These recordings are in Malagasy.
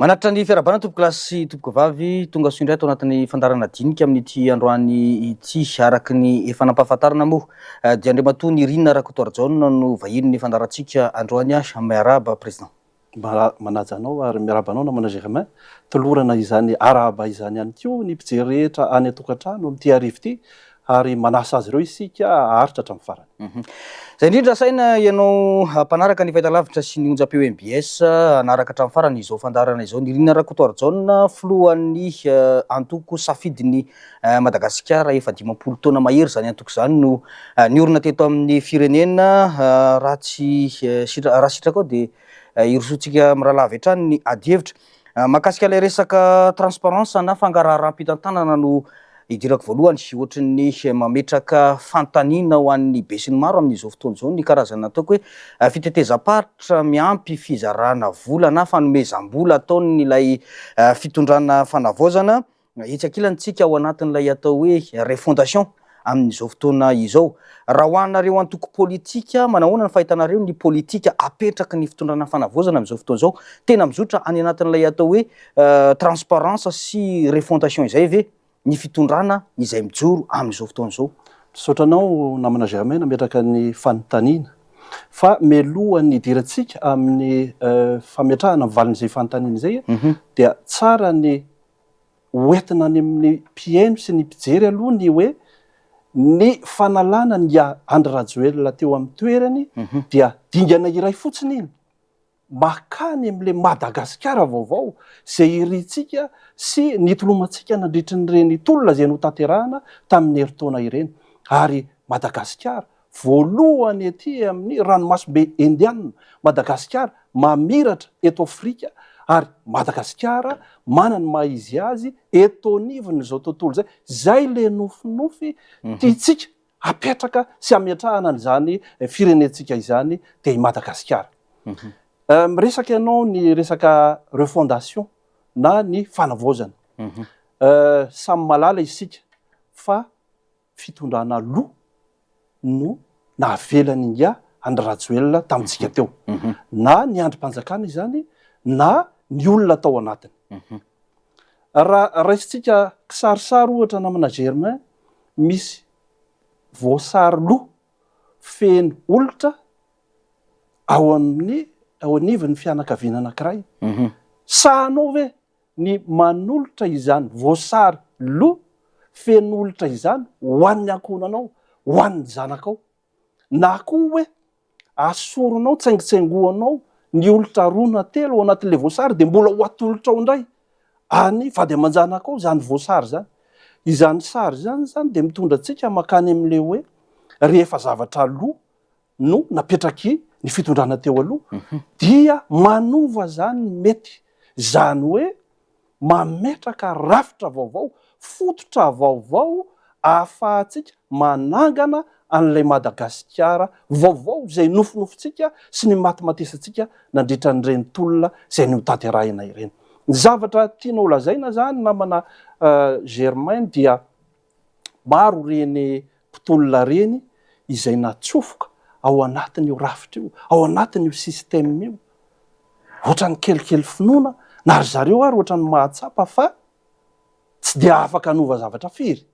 Manatitra ny fiarahabana tompokolahy sy tompokovavy, tonga soa indray ato anatin'ny fandaharana dinika amin'ity androany ity. Araka ny efa nampahafantarina moa dia Andriamatoa Nirina Rakotoarijaona no vahinin'ny fandaharantsika androany. Miarahaba Président. Manaja anao ary miarahaba anao namana Germain. Tolorana izany arahaba izany ihany koa ny mpijery rehetra any an-tokantrano amin'ity hariva ity ary manasa azy ireo isika haharitra hatramin'ny farany. Izay indrindra asaina ianao mpanaraka ny fahitalavitra sy ny onjam-peo mbs hanaraka hatramin'ny farany izao fandaharana izao. Nirina Rakotoarijaona, filohan'ny antoko Safidin'i Madagasikara, efa 50 taona mahery izany antoko izany no niorina teto amin'ny firenena. Raha tsy raha sitrakao dia hirosoantsika mirahalahy avy hatrany ny adihevitra. Mahakasika ilay resaka transparence na fangaraharam-pitantanana no idirako voalohany. Ohatry ny mametraka fanontaniana ho an'ny besinimaro amin'izao fotoana izao ny karazana ataoko hoe fitetezam-paritra miampy fizarana vola na fanomezam-bola ataon'ilay fitondrana fanavaozana. Etsy ankilany tsika ao anatin'ilay atao hoe refondation amin'izao fotoana izao. Raha ho anareo antoko politika, manahoana ny fahitanareo ny politika apetraky ny fitondrana fanavaozana amin'izao fotoana izao? Tena mizotra any anatin'ilay atao hoe transparence sy refondation izay ve ny fitondrana izay mijoro amin'izao fotoana izao? Misaotra anao namana Germain nametraka ny fanontaniana. Fa mialohan'ny hidirantsika amin'ny fametrahana ny valin'izay fanontaniana izay dia tsara ny hoentina any amin'ny mpihaino sy ny mpijery aloha ny hoe ny fanalana an'i Andry Rajoelina teo amin'ny toerany dia dingana iray fotsiny iny makany amin'ilay Madagasikara vaovao izay irintsika sy nitolomantsika nandritry ny ireny tolona izay notanterahana tamin'ny herintaona ireny ary Madagasikara voalohany ety amin'ny ranomasimbe Indiana, Madagasikara mamiratra eto Afrika ary Madagasikara manana ny maha izy azy eto anivon'izao tontolo izay, izay ilay nofinofy tiantsika hapetraka sy hametrahana an'izany firenentsika izany dia i Madagasikara. Miresaka ianao ny resaka refondation na ny fanavaozana. Samy mahalala isika fa fitondrana aloha no nahavelan'i Ingahy Andry Rajoelina tamintsika teo. Na ny andrim-panjakana izany na ny olona tao anatiny. Raha raisintsika kisarisary ohatra namana Germain, misy voasary loha feno olitra ao amin'ny ao anivon'ny fianakaviana anankiray. Sahanao ve ny manolotra izany voasary lo feno olitra izany ho an'ny ankohonanao, ho an'ny zanakao. Na koa hoe asoronao, tsaingotsaingohanao ny olitra roa na telo ao anatin'ilay voasary dia mbola ho atolotrao indray any vady aman-janakao izany voasary izany. Izany sary izany izany dia mitondra antsika mankany amin'ilay hoe rehefa zavatra lo no napetraky ny fitondrana teo aloha dia manova zany ny mety, zany hoe mametraka rafitra vaovao, fototra vaovao ahafahantsika manangana an'ilay Madagasikara vaovao izay nofinofintsika sy nimatimatesantsika nandritra an'ireny tolona izay notanterahina ireny. Ny zavatra tiana ho lazaina zany namana Germain dia Maro ireny mpitolona ireny izay natsofoka ao anatin'io rafitra io, ao anatin'io système io. Ohatran'ny kelikely finoana, na ry zareo ary ohatran'ny mahatsapa fa tsy dia afaka hanova zavatra firy.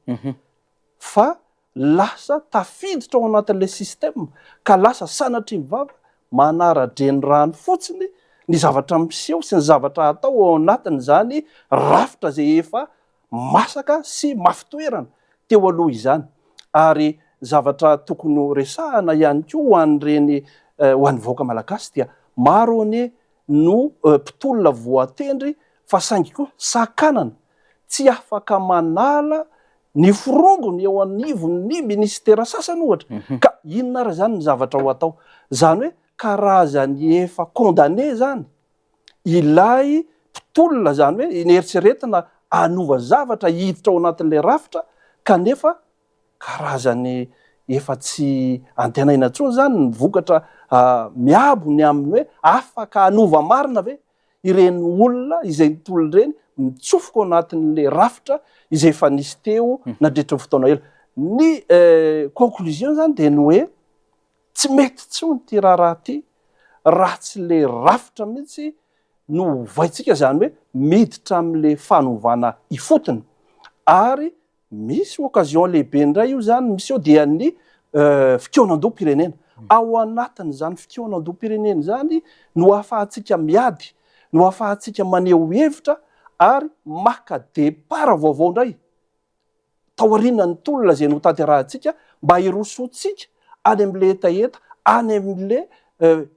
Fa lasa tafiditra ao anatin'ilay système ka lasa sanatria ny vava manara-drenirano fotsiny ny zavatra miseho sy ny zavatra atao ao anatin'izany rafitra izay efa masaka sy mafy toerana teo aloha izany ary zavatra tokony ho resahana ihany koa ho an'ireny ho an'ny vahoaka malagasy dia maro anie no mpitolona voatendry fa saingy koa sakanana tsy afaka manala ny forongony eo anivon'ny minisitera sasany ohatra ka inona ary izany ny zavatra ho atao izany hoe karazany efa condamné izany ilay mpitolona, izany hoe neritreretina hanova zavatra hiditra ao anatin'ilay rafitra kanefa karazany efa tsy antenaina intsony izany ny vokatra miabo ny amin'ny hoe afaka hanova marina ve ireny olona izay nitolona ireny mitsofoka ao anatin'ilay rafitra izay efa nisy teo nandritra ny fotoana ela. Ny conclusion izany dia ny hoe Tsy mety intsony ity raharaha ity raha tsy le rafitra mihitsy no ovaintsika, izany hoe miditra amin'ilay fanovana ifotony. Ary misy occasion lehibe indray io izany miseho dia ny fikaonandoham-pirenena. Ao anatin'izany fikaonandoham-pirenena izany no ahafahantsika miady, no ahafahantsika maneho hevitra ary maka départ vaovao indray taorian'ny tolona izay notanterahantsika mba hirosoantsika any amin'ilay hetaheta, any amin'ilay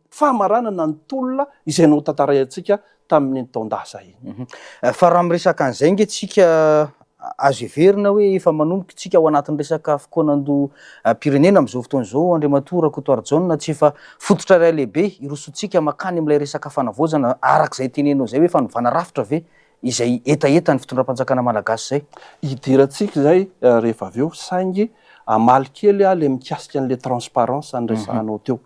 famaranana ny tolona izay notantaraintsika tamin'iny taon-dasa iny. Fa raha miresaka an'izay ange tsika, azo heverina hoe efa manomboka isika ao anatin'ny resaka fikaonandoham-pirenena amin'izao fotoana izao, Andriamatoa Rakotoarijaona, tsy efa fototra iray lehibe hirosoantsika mankany amin'ilay resaka fanavaozana araka izay tenenao izay hoe fanovana rafitra ve izay hetahetan'ny fitondram-panjakana malagasy izay? Hidirantsika izay rehefa avy eo, saingy hamaly kely aho ilay mikasika an'ilay transparence niresahanao teo.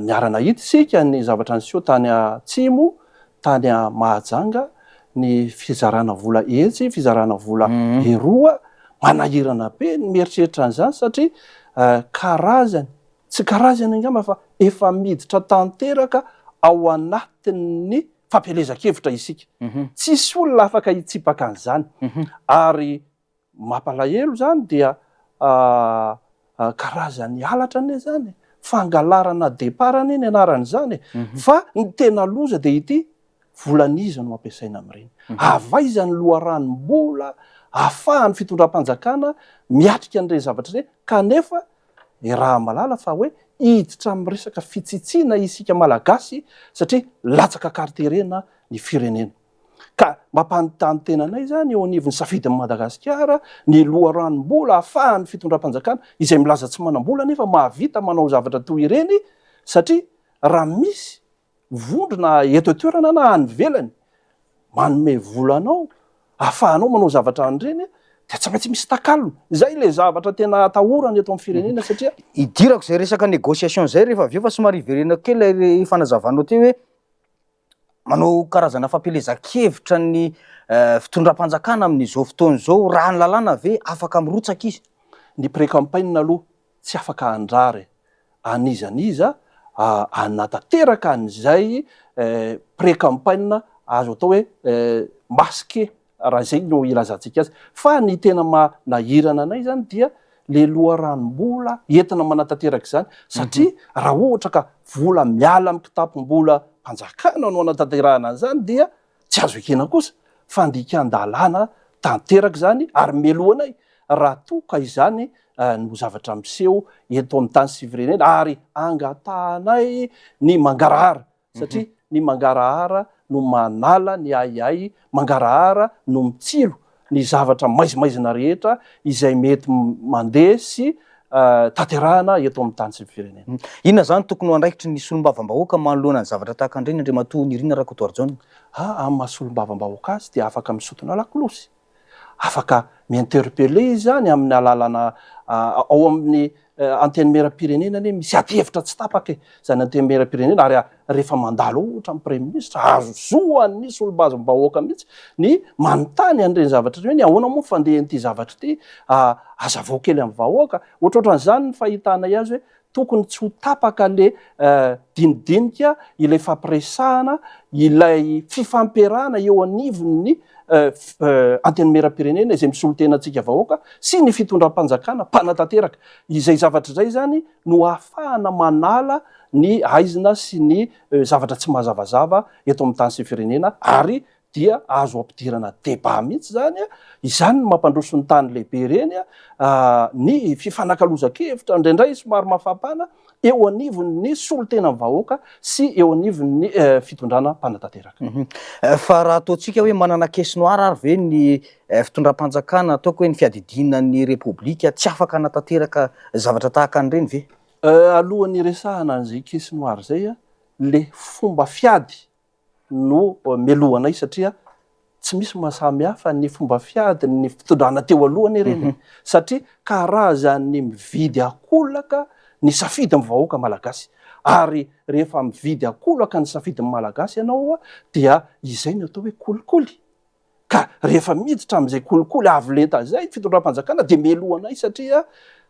Niara-nahita isika ny zavatra niseho tany Atsimo, tany Mahajanga, ny fizarana vola etsy, fizarana vola eroa, manahirana be ny mieritreritra an'izany satria karazany, tsy karazany angamba fa efa miditra tanteraka ao anatin'ny fampielezan-kevitra isika. Tsisy olona afaka hitsipaka an'izany. Ary mampalahelo izany dia karazan'ny halatra anie izany e. Fangalarana départ anie ny anaran'izany e. Fa ny tena loza dia ity, volan'iza no ampiasaina amin'ireny? Avy aiza ny loharanom-bola ahafahan'ny fitondram-panjakana miatrika an'ireny zavatra ireny kanefa Iaraha-mahalala fa hoe hiditra amin'ny resaka fitsitsiana isika Malagasy satria latsaka an-kariterena ny firenena. Ka mampanontany tena anay izany eo anivon'ny safidin'i Madagasikara ny loharanom-bola ahafahan'ny fitondram-panjakana izay milaza tsy manam-bola nefa mahavita manao zavatra toy ireny satria raha misy vondrona eto an-toerana na any ivelany manome vola anao ahafahanao manao zavatra an'ireny dia tsy maintsy misy takalony. Izay ilay zavatra tena atahorana eto amin'ny firenena satria. Idirako izay resaka négociation izay rehefa avy eo fa somary hiverenako kely ilay fanazavanao teo hoe manao karazana fampielezan-kevitra ny fitondram-panjakana amin'izao fotoana izao, raha ny lalàna ve afaka mirotsaka izy? Ny pré-campaign aloha tsy afaka handrara e! an'iza an'iza hanatanteraka an'izay pré-campaign azo atao hoe masqué raha izay no ilazantsika azy. Fa ny tena manahirana anay izany dia le loharanom-bola entina manatanteraka izany satria raha ohatra ka vola miala amin'ny kitapom-bolam-panjakana no anatanterahana an'izany dia tsy azo ekena kosa fandikan-dalàna tanteraka izany ary melohanay raha toa ka izany no zavatra miseho eto amin'ny tany sy firenena ary angatahanay ny mangarahara satria ny mangarahara no manala ny ahiahy, mangarahara no mitsilo ny zavatra maizimaizina rehetra izay mety mandeha sy tanterahana eto amin'ny tany sy ny firenena. Inona izany tokony ho andraikitry ny solombavambahoaka manoloana ny zavatra tahaka an'ireny Andriamatoa Nirina Rakotoarijaona? Amin'ny maha solombavambahoaka azy dia afaka misintona lakolosy. Afaka mi-interpeller izy izany amin'ny alalana ao amin'ny Antenimierampirenena anie misy adihevitra tsy tapaka e, izany Antenimierampirenena ary rehefa mandalo ao ohatra ny Praiminisitra, azo zo an'ny solombavambahoaka mihitsy ny manontany an'ireny zavatra ireny hoe ahoana moa ny fandehan'ity zavatra ity, hazavao kely amin'ny vahoaka. Ohatrohatran'izany ny fahitanay azy hoe Tokony tsy ho tapaka le dinidinika, ilay fampiresahana, ilay fifampiarahana eo anivon'ny Antenimierampirenena izay misolo tena antsika vahoaka sy ny fitondram-panjakana mpanatanteraka. Izay zavatra izay izany no ahafahana manala ny haizina sy ny zavatra tsy mazavazava eto amin'ny tany sy firenena ary dia azo ampidirana débat mihitsy izany, izany no mampandroso ny tany lehibe ireny, ny fifanakalozan-kevitra indraindray somary mafampana eo anivon'ny solontenan'ny vahoaka sy eo anivon'ny fitondrana mpanatanteraka. Fa raha ataontsika hoe manana caisse noire ary ve ny fitondram-panjakana, ataoko hoe ny fiadidiana ny Repoblika, tsy afaka hanatanteraka zavatra tahaka an'ireny ve? Alohan'ny hiresahana an'izay caisse noire izay, le fomba fiady no melohanay satria tsy misy maha samy hafa ny fomba fiady ny fitondrana teo aloha anie ireny e, satria karazan'ny mividy akolaka ny safidin'ny vahoaka malagasy ary rehefa mividy akolaka ny safidin'ny malagasy ianao dia izay no atao hoe kolikoly ka rehefa miditra amin'izay kolikoly avo lenta izay ny fitondram-panjakana dia melohanay satria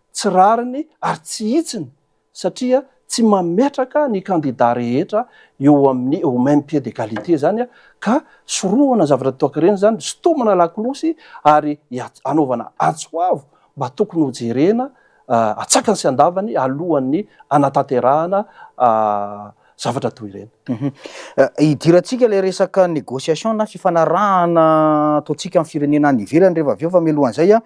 tsy rariny ary tsy hitsiny satria. tsy mametraka ny kandida rehetra eo amin'ny au même pied d'égalité zany ka sorohana zavatra toaka ireny zany, sintomana lakolosy ary anaovana antso avo mba tokony ho jerena atsakany sy andavany alohan'ny anatanterahana zavatra toy ireny. Idirantsika ilay resaka négociation na fifanarahana ataontsika amin'ny firenena any ivelany rehefa avy eo, fa mialohan'izay a,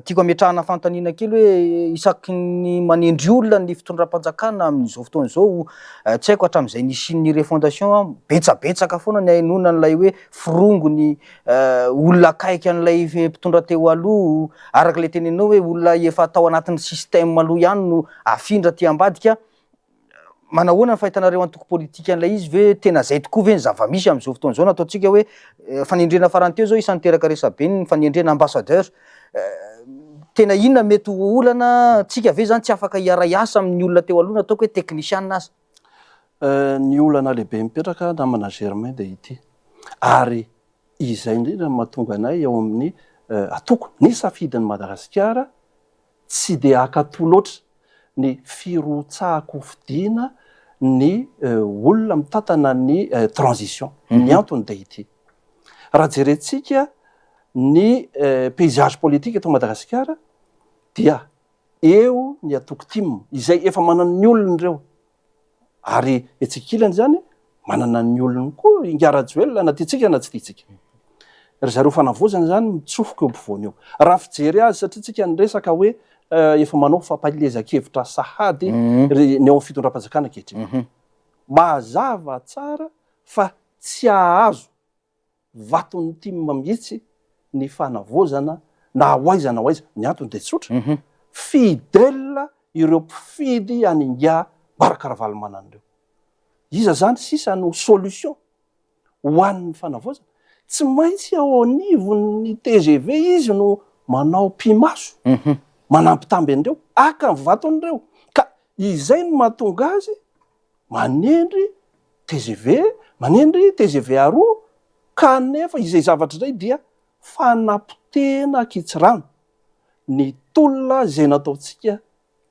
tiako ametrahana fanontaniana kely hoe isaky ny manendry olona ny fitondram-panjakana amin'izao fotoana izao, tsy haiko hatramin'izay nisian'ny refondation, betsabetsaka foana ny ahenoana an'ilay hoe forongony olona akaiky an'ilay mpitondra teo aloha, araka ilay teneninao hoe olona efa tao anatin'ny système aloha ihany no afindra aty ambadika. Manahoana ny fahitanareo antoko politika an'ilay izy ve tena zay tokoa ve ny zava-misy amin'izao fotoana izao? Nataontsika hoe fanendrena farany teo zao isan'ny niteraka resabe ny fanendrena ambassadeur. Tena inona mety ho olana? Tsika ve zany tsy afaka hiara-hiasa amin'ny olona teo aloha na ataoko hoe teknisiana aza? Ny olana lehibe mipetraka namana Germain dia ity, ary izay indrindra no mahatonga anay ao amin'ny antoko Ny Safidin'i Madagasikara tsy dia hankatò loatra ny firotsahan-kofidina ny olona mitantana ny transition. Ny antony dia ity, raha jerentsika ny paysage politique eto Madagasikara dia eo ny antoko tim izay efa manana ny olony ireo, Ary etsy ankilany izany, manana ny olony koa Ingahy Rajoelina na tiantsika na tsy tiantsika. Ry zareo fanavaozana izany mitsofoka eo ampovoany eo. Raha fijery azy, satria tsika niresaka hoe efa manao fampahilezan-kevitra sahady ry ny ao amin'ny fitondram-panjakana ankehitriny. Mazava tsara fa tsy hahazo vaton'ny tim mihitsy ny fanavaozana na ho aiza na ho aiza, ny antony dia tsotra, fidèle ireo mpifidy an'ingahy Marc Ravalomanana ireo. Iza zany sisa no solution ho an'ny fanavaozana? Tsy maintsy ao anivon'ny tgv izy no manao pi-maso, manambitamby an'ireo, haka ny vaton'ireo, ka izay no mahatonga azy manendry tgv, manendry tgv aroa, kanefa izay zavatra izay dia fanapotehana ankitsirano ny tolona izay nataontsika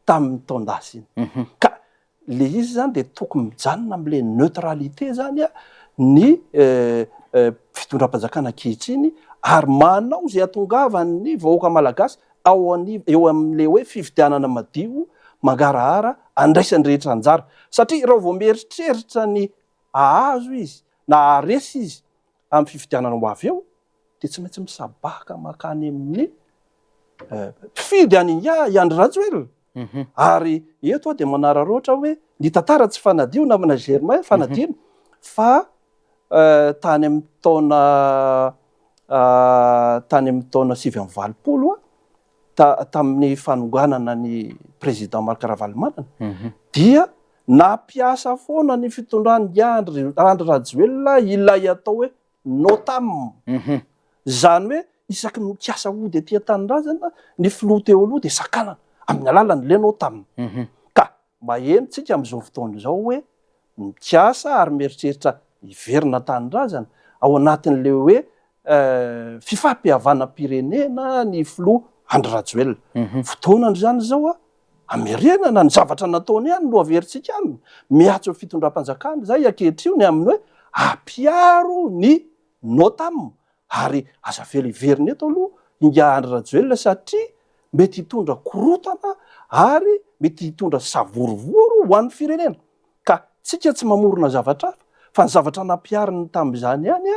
tamin'ny taon-dasa iny. Ka le izy zany dia tokony mijanona amin'ilay neutralité zany ny fitondram-panjakana ankehitriny ary manao izay hahatongavan'ny vahoaka malagasy ao aniv eo amin'ilay hoe fifidianana madio, mangarahara, andraisan'ny rehetra anjara. Satria raha vao mieritreritra ny hahazo izy na haharesy izy amin'ny fifidianana ho avy eo dia tsy maintsy misabaka mankany amin'ny mpifidy any ingahy Andry Rajoelina. Ary eto aho dia manararaotra hoe ny tantara tsy fanadio namana Germain, fanadino fa tany amin'ny taona tany amin'ny taona 89 tamin'ny fanonganana ny président Marc Ravalomanana dia nampiasa foana ny fitondran'i Andry Andry Rajoelina ilay atao hoe Notam. Izany hoe isaky ny mikasa hody aty an-tanindrazana ny filoha teo aloha dia sakanana amin'ny alalan'ny le Notam. Ka Maheno tsika amin'izao fotoana izao hoe mikasa ary mieritreritra hiverina an-tanindrazana ao anatin'ilay hoe fifampihavanam-pirenena ny filoha Andry Rajoelina. Fotoanany izany izao hamerenana ny zavatra nataony ihany no averintsika aminy. Miantso ny fitondram-panjakana izay ankehitriny ny amin'ny hoe ampiaro ny Notam ary aza avela hiverina eto aloha ingahy Andry Rajoelina satria mety hitondra korotana ary mety hitondra savorovoro ho an'ny firenena. Ka tsika tsy mamorona zavatra hafa fa ny zavatra nampihariny tamin'izany ihany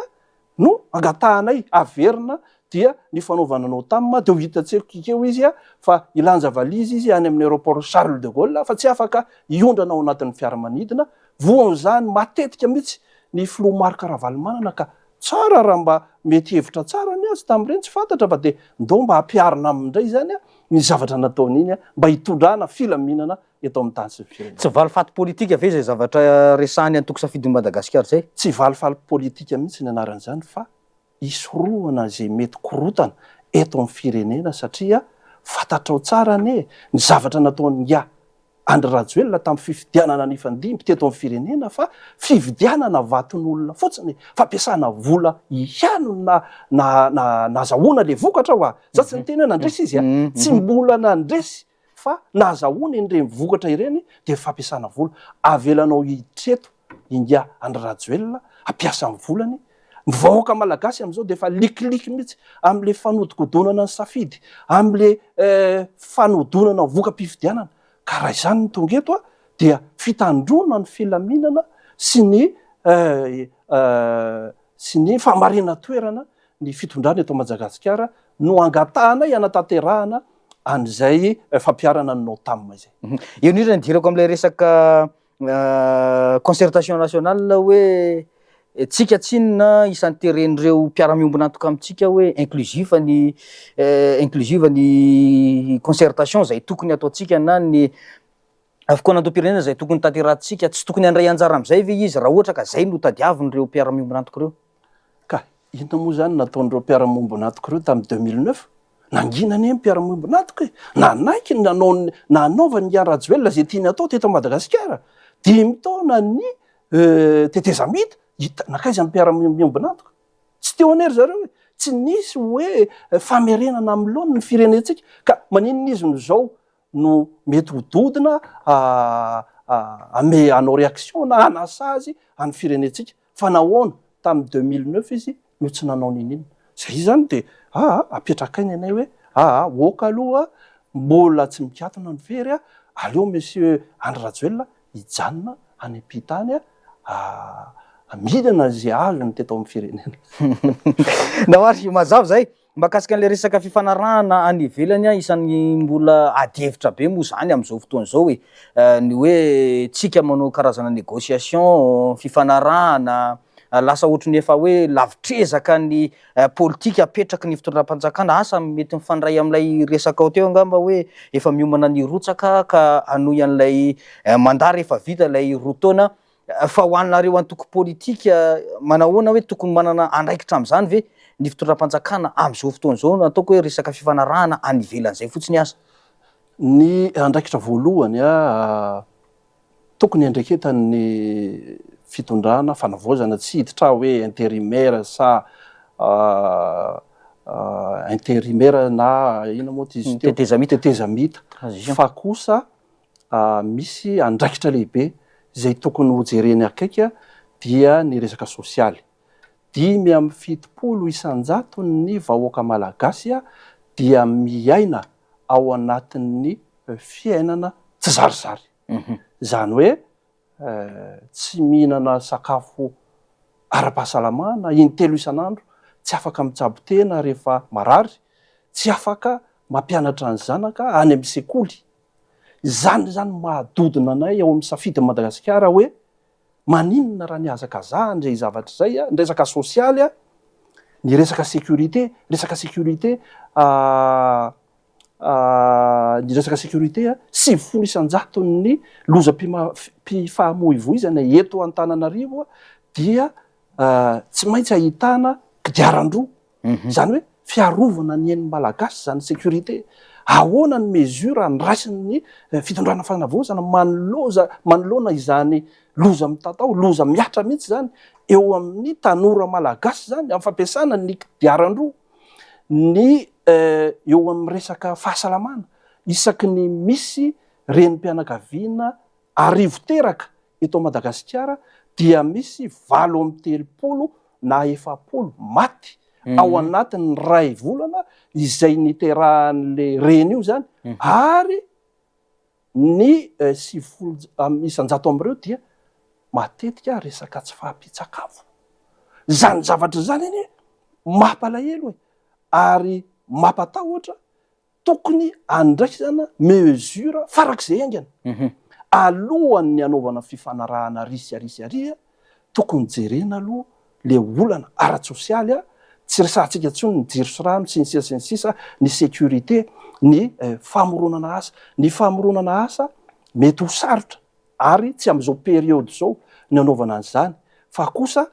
no angatahanay averina dia ny fanaovana Notam dia ho hitantsika eo izy fa hilanja valizy izy any amin'ny aéroport Charles de Gaulle fa tsy afaka hiondrana ao anatin'ny fiaramanidina Voan'izany matetika mihitsy ny filoha Marc Ravalomanana ka tsara raha mba mety hevitra tsara ny azy tamin'ireny tsy fantatra fa dia ndao mba ampiharina aminy indray izany ny zavatra nataony iny mba hitondrana filaminana eto amin'ny tany sy ny firenena. Tsy valifaty politika ve izay zavatra resahan'ny antoko Safidin'i Madagasikara izay? Tsy valifaly politika mihitsy ny anaran'izany fa hisorohana izay mety korontana eto amin'ny firenena satria fantatrao tsara anie ny zavatra nataon'ingahy Andry Rajoelina tamin'ny fifidianana nifandimby teto amin'ny firenena fa fividianana vaton'olona fotsiny, fampiasana vola ihany no na na nazahoana le vokatra hoa! Za tsy niteny hoe nandresy izy a! Tsy mbola nandresy. Fa nahazahoana ireny vokatra ireny dia fampiasana vola. Avelanao hiditra eto ingahy Andry Rajoelina hampiasa ny volany. Ny vahoaka malagasy amin'izao dia efa likiliky mihitsy amin'ilay fanodikodonana ny safidy, amin'ilay fanodonana voka-pifidianana. Ka raha izany no tonga eto dia fitandroana ny filaminana sy ny sy ny fahamarinan-toerana ny fitondrana eto Madagasikara no angatahanay hanatanterahana an'izay fampiharana ny NOTAM izay. Eo indrindra no idirako amin'ilay resaka concertation nationale hoe tsika tsinona isan'ny teren'ireo mpiara-miombon'antoka amintsika hoe inclusif ny inclusive ny concertation izay tokony hataontsika na ny fikaonandoham-pirenena izay tokony tanterahantsika. Tsy tokony handray anjara amin'izay ve izy raha ohatra ka izay no tadiavin'ireo mpiara-miombon'antoka ireo? Ka inona moa izany nataon'ireo mpiara-miombon'antoka ireo tamin'ny 2009? Nangina anie ny mpiara-miombon'antoka e! Nanaiky ny nanao ny nanaovan'i Ingahy Rajoelina izay tiany atao teto Madagasikara. Dimy taona ny tetezamita, hita nankaiza ny mpiara-miombon'antoka? Tsy teo anie ry zareo e! Tsy nisy hoe famerenana amin'ny laoniny ny firenentsika. Ka maninona izy no izao no mety ho dodona ame hanao réaction na hanasazy an'ny firenentsika? Fa nahoana tamin'ny 2009 izy no tsy nanao niniana? Zay zany de aa apetrakay ny anay hoe aa ok aloha mbola tsy mikatona ny fery a, aleo monsieur Andry Rajoelina hijanona any ampita any a, mihinana ze azony teto amin'ny firenena. Ndao ary mazava zay. Mahakasika an'ilay resaka fifanarahana any ivelany, isan'ny mbola adihevitra be moa izany amin'izao fotoana izao e, ny hoe tsika manao karazana négociation, fifanarahana, lasa ohatry ny efa hoe lavitr'ezaka ny politika apetraky ny fitondram-panjakana, asa mety mifandray amin'ilay resakao teo angamba hoe efa miomana ny hirotsaka ka hanohy an'ilay mandat rehefa vita ilay roa taona. Fa ho anareo antoko politika manahoana hoe tokony manana andraikitra amin'izany ve ny fitondram-panjakana amin'izao fotoana izao no ataoko hoe resaka fifanarahana any ivelan'izay fotsiny aza? Ny andraikitra voalohany tokony andraiketan'ny fitondrana fanavaozana tsy hiditra aho hoe intérimaire sa intérimaire na inona moa ty izy teo? Tetezamita. Tetezamita. Fa kosa misy andraikitra lehibe izay tokony hojereny akaiky dia ny resaka sosialy. 75 isan-jaton'ny vahoaka malagasy dia miaina ao anatin'ny fiainana tsizarizary. Izany hoe tsy mihinana sakafo ara-pahasalamana intelo isan'andro, tsy afaka mitsabo tena rehefa marary, tsy afaka mampianatra ny zanaka any amin'ny sekoly. Izany izany mahadodona anay ao amin'ny Safidin'i Madagasikara hoe maninona raha nihazakazahana izay zavatra izay, ny resaka sosialy, ny resaka sécurité, resaka sécurité ny resaka sécurité, 90 isan-jaton'ny lozam-pifamoivoizana eto Antananarivo dia tsy maintsy ahitana kodiaran-droa. Izany hoe fiarovana ny ain'ny Malagasy izany sécurité. Ahoana ny mesure andraisin'ny fitondrana fanavaozana manoloza manoloana izany loza mitatao, loza mihatra mihitsy izany eo amin'ny tanora Malagasy izany amin'ny fampiasana ny kodiaran-droa, ny eo amin'ny resaka fahasalamana. Isaky ny misy renim-pianakaviana 1000 teraka eto Madagasikara dia misy 38 na 40 maty ao anatin'ny iray volana izay niterahan'le reny io zany ary ny 90 isan-jato amin'ireo dia matetika resaka tsy fahampian-tsakafo. Izany zavatra izany anie mampalahelo e ary mampatahotra. Tokony andraisana mesure farak'izay haingana. Alohan'ny hanaovana fifanarahana ary sy ary sy ary, tokony jerena aloha le olana ara-tsosialy, tsy resahantsika intsony ny jiro sy rano sy ny sisa sy ny sisa, ny sécurité, ny famoronana asa. Ny famoronana asa mety ho sarotra ary tsy amin'izao période izao ny hanaovana an'izany fa kosa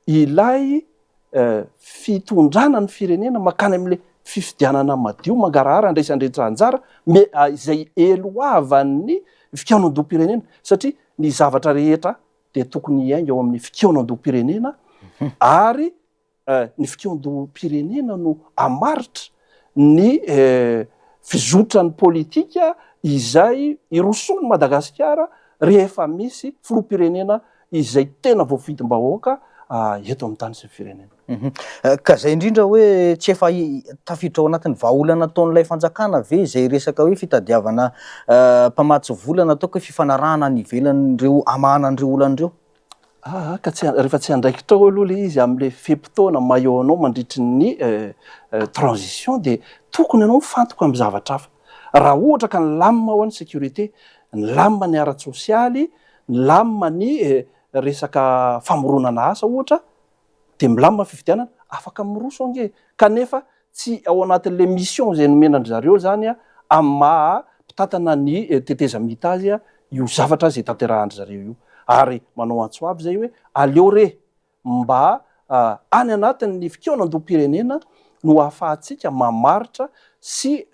ilay fitondrana ny firenena mankany amin'ilay fifidianana madio, mangarahara, andraisan-drehetra anjara, izay eloavan'ny fikaonandoham-pirenena satria ny zavatra rehetra dia tokony hiainga ao amin'ny fikaonandoham-pirenena ary ny fikaonandoham-pirenena no hamaritra ny fizotran'ny politika, izay hirosoan'i Madagasikara rehefa misy filoham-pirenena izay tena voafidim-bahoaka eto amin'ny tany sy ny firenena. Ka izay indrindra hoe tsy efa tafiditra ao anatin'ny vahaolana ataon'ilay fanjakana ve izay resaka hoe fitadiavana mpamatsy vola na ataoko hoe fifanarahana any ivelan'ireo hamahana an'ireo olana ireo? Aa ka tsy rehefa tsy andraikitrao aloha ilay izy amin'ilay fe-potoana maha eo anao mandritry ny transition dia tokony ianao mifantoka amin'ny zavatra hafa. Raha ohatra ka nilamina hoa ny sécurité, nilamina ny ara-tsosialy, nilamina ny resaka famoronana asa ohatra dia milamina ny fifidianana, afaka miroso ange kanefa tsy ao anatin'ilay mission izay nomena an-dry zareo izany amin'ny maha mpitantana ny tetezamita azy io zavatra izay tanterahan-dry zareo io. Ary manao antso avo izay hoe aleo re mba any anatin'ny fikaonandoham-pirenena no ahafahantsika mamaritra sy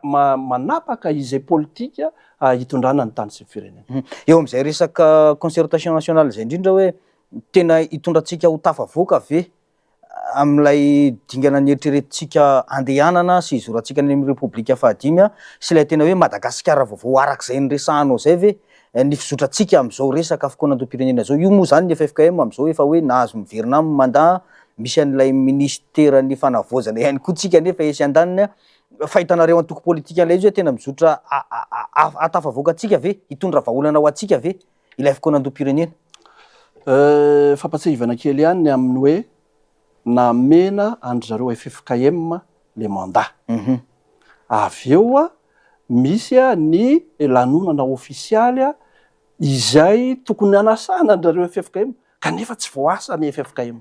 manapaka izay politika hitondrana ny tany sy ny firenena. Eo amin'izay resaka concertation nationale izay indrindra hoe tena hitondra antsika ho tafavoaka ve amin'ilay dingana nieritreretintsika andehanana sy hizorantsika any amin'ny Repoblika fahadimy sy ilay tena hoe Madagasikara vaovao araka izay niresahanao izay ve ny fizotrantsika amin'izao resaka fikaonandoham-pirenena izao? Io moa izany ny ffkm amin'izao efa hoe nahazo miverina amin'ny mandat, misy an'ilay minisiteran'ny fanavaozana ihany koa tsika nefa etsy andaniny fahitanareo antoko politika an'ilay izy hoe tena mizotra ahatafavoaka antsika ve, hitondra vahaolana ho antsika ve ilay fikaonandoham-pirenena? Fampatsiahivana kely ihany ny amin'ny hoe namena an-dry zareo ffkm le mandat. Avy eo misy ny lanonana ofisialy izay tokony hanasana an-dry zareo ffkm kanefa tsy voaasa ny ffkm.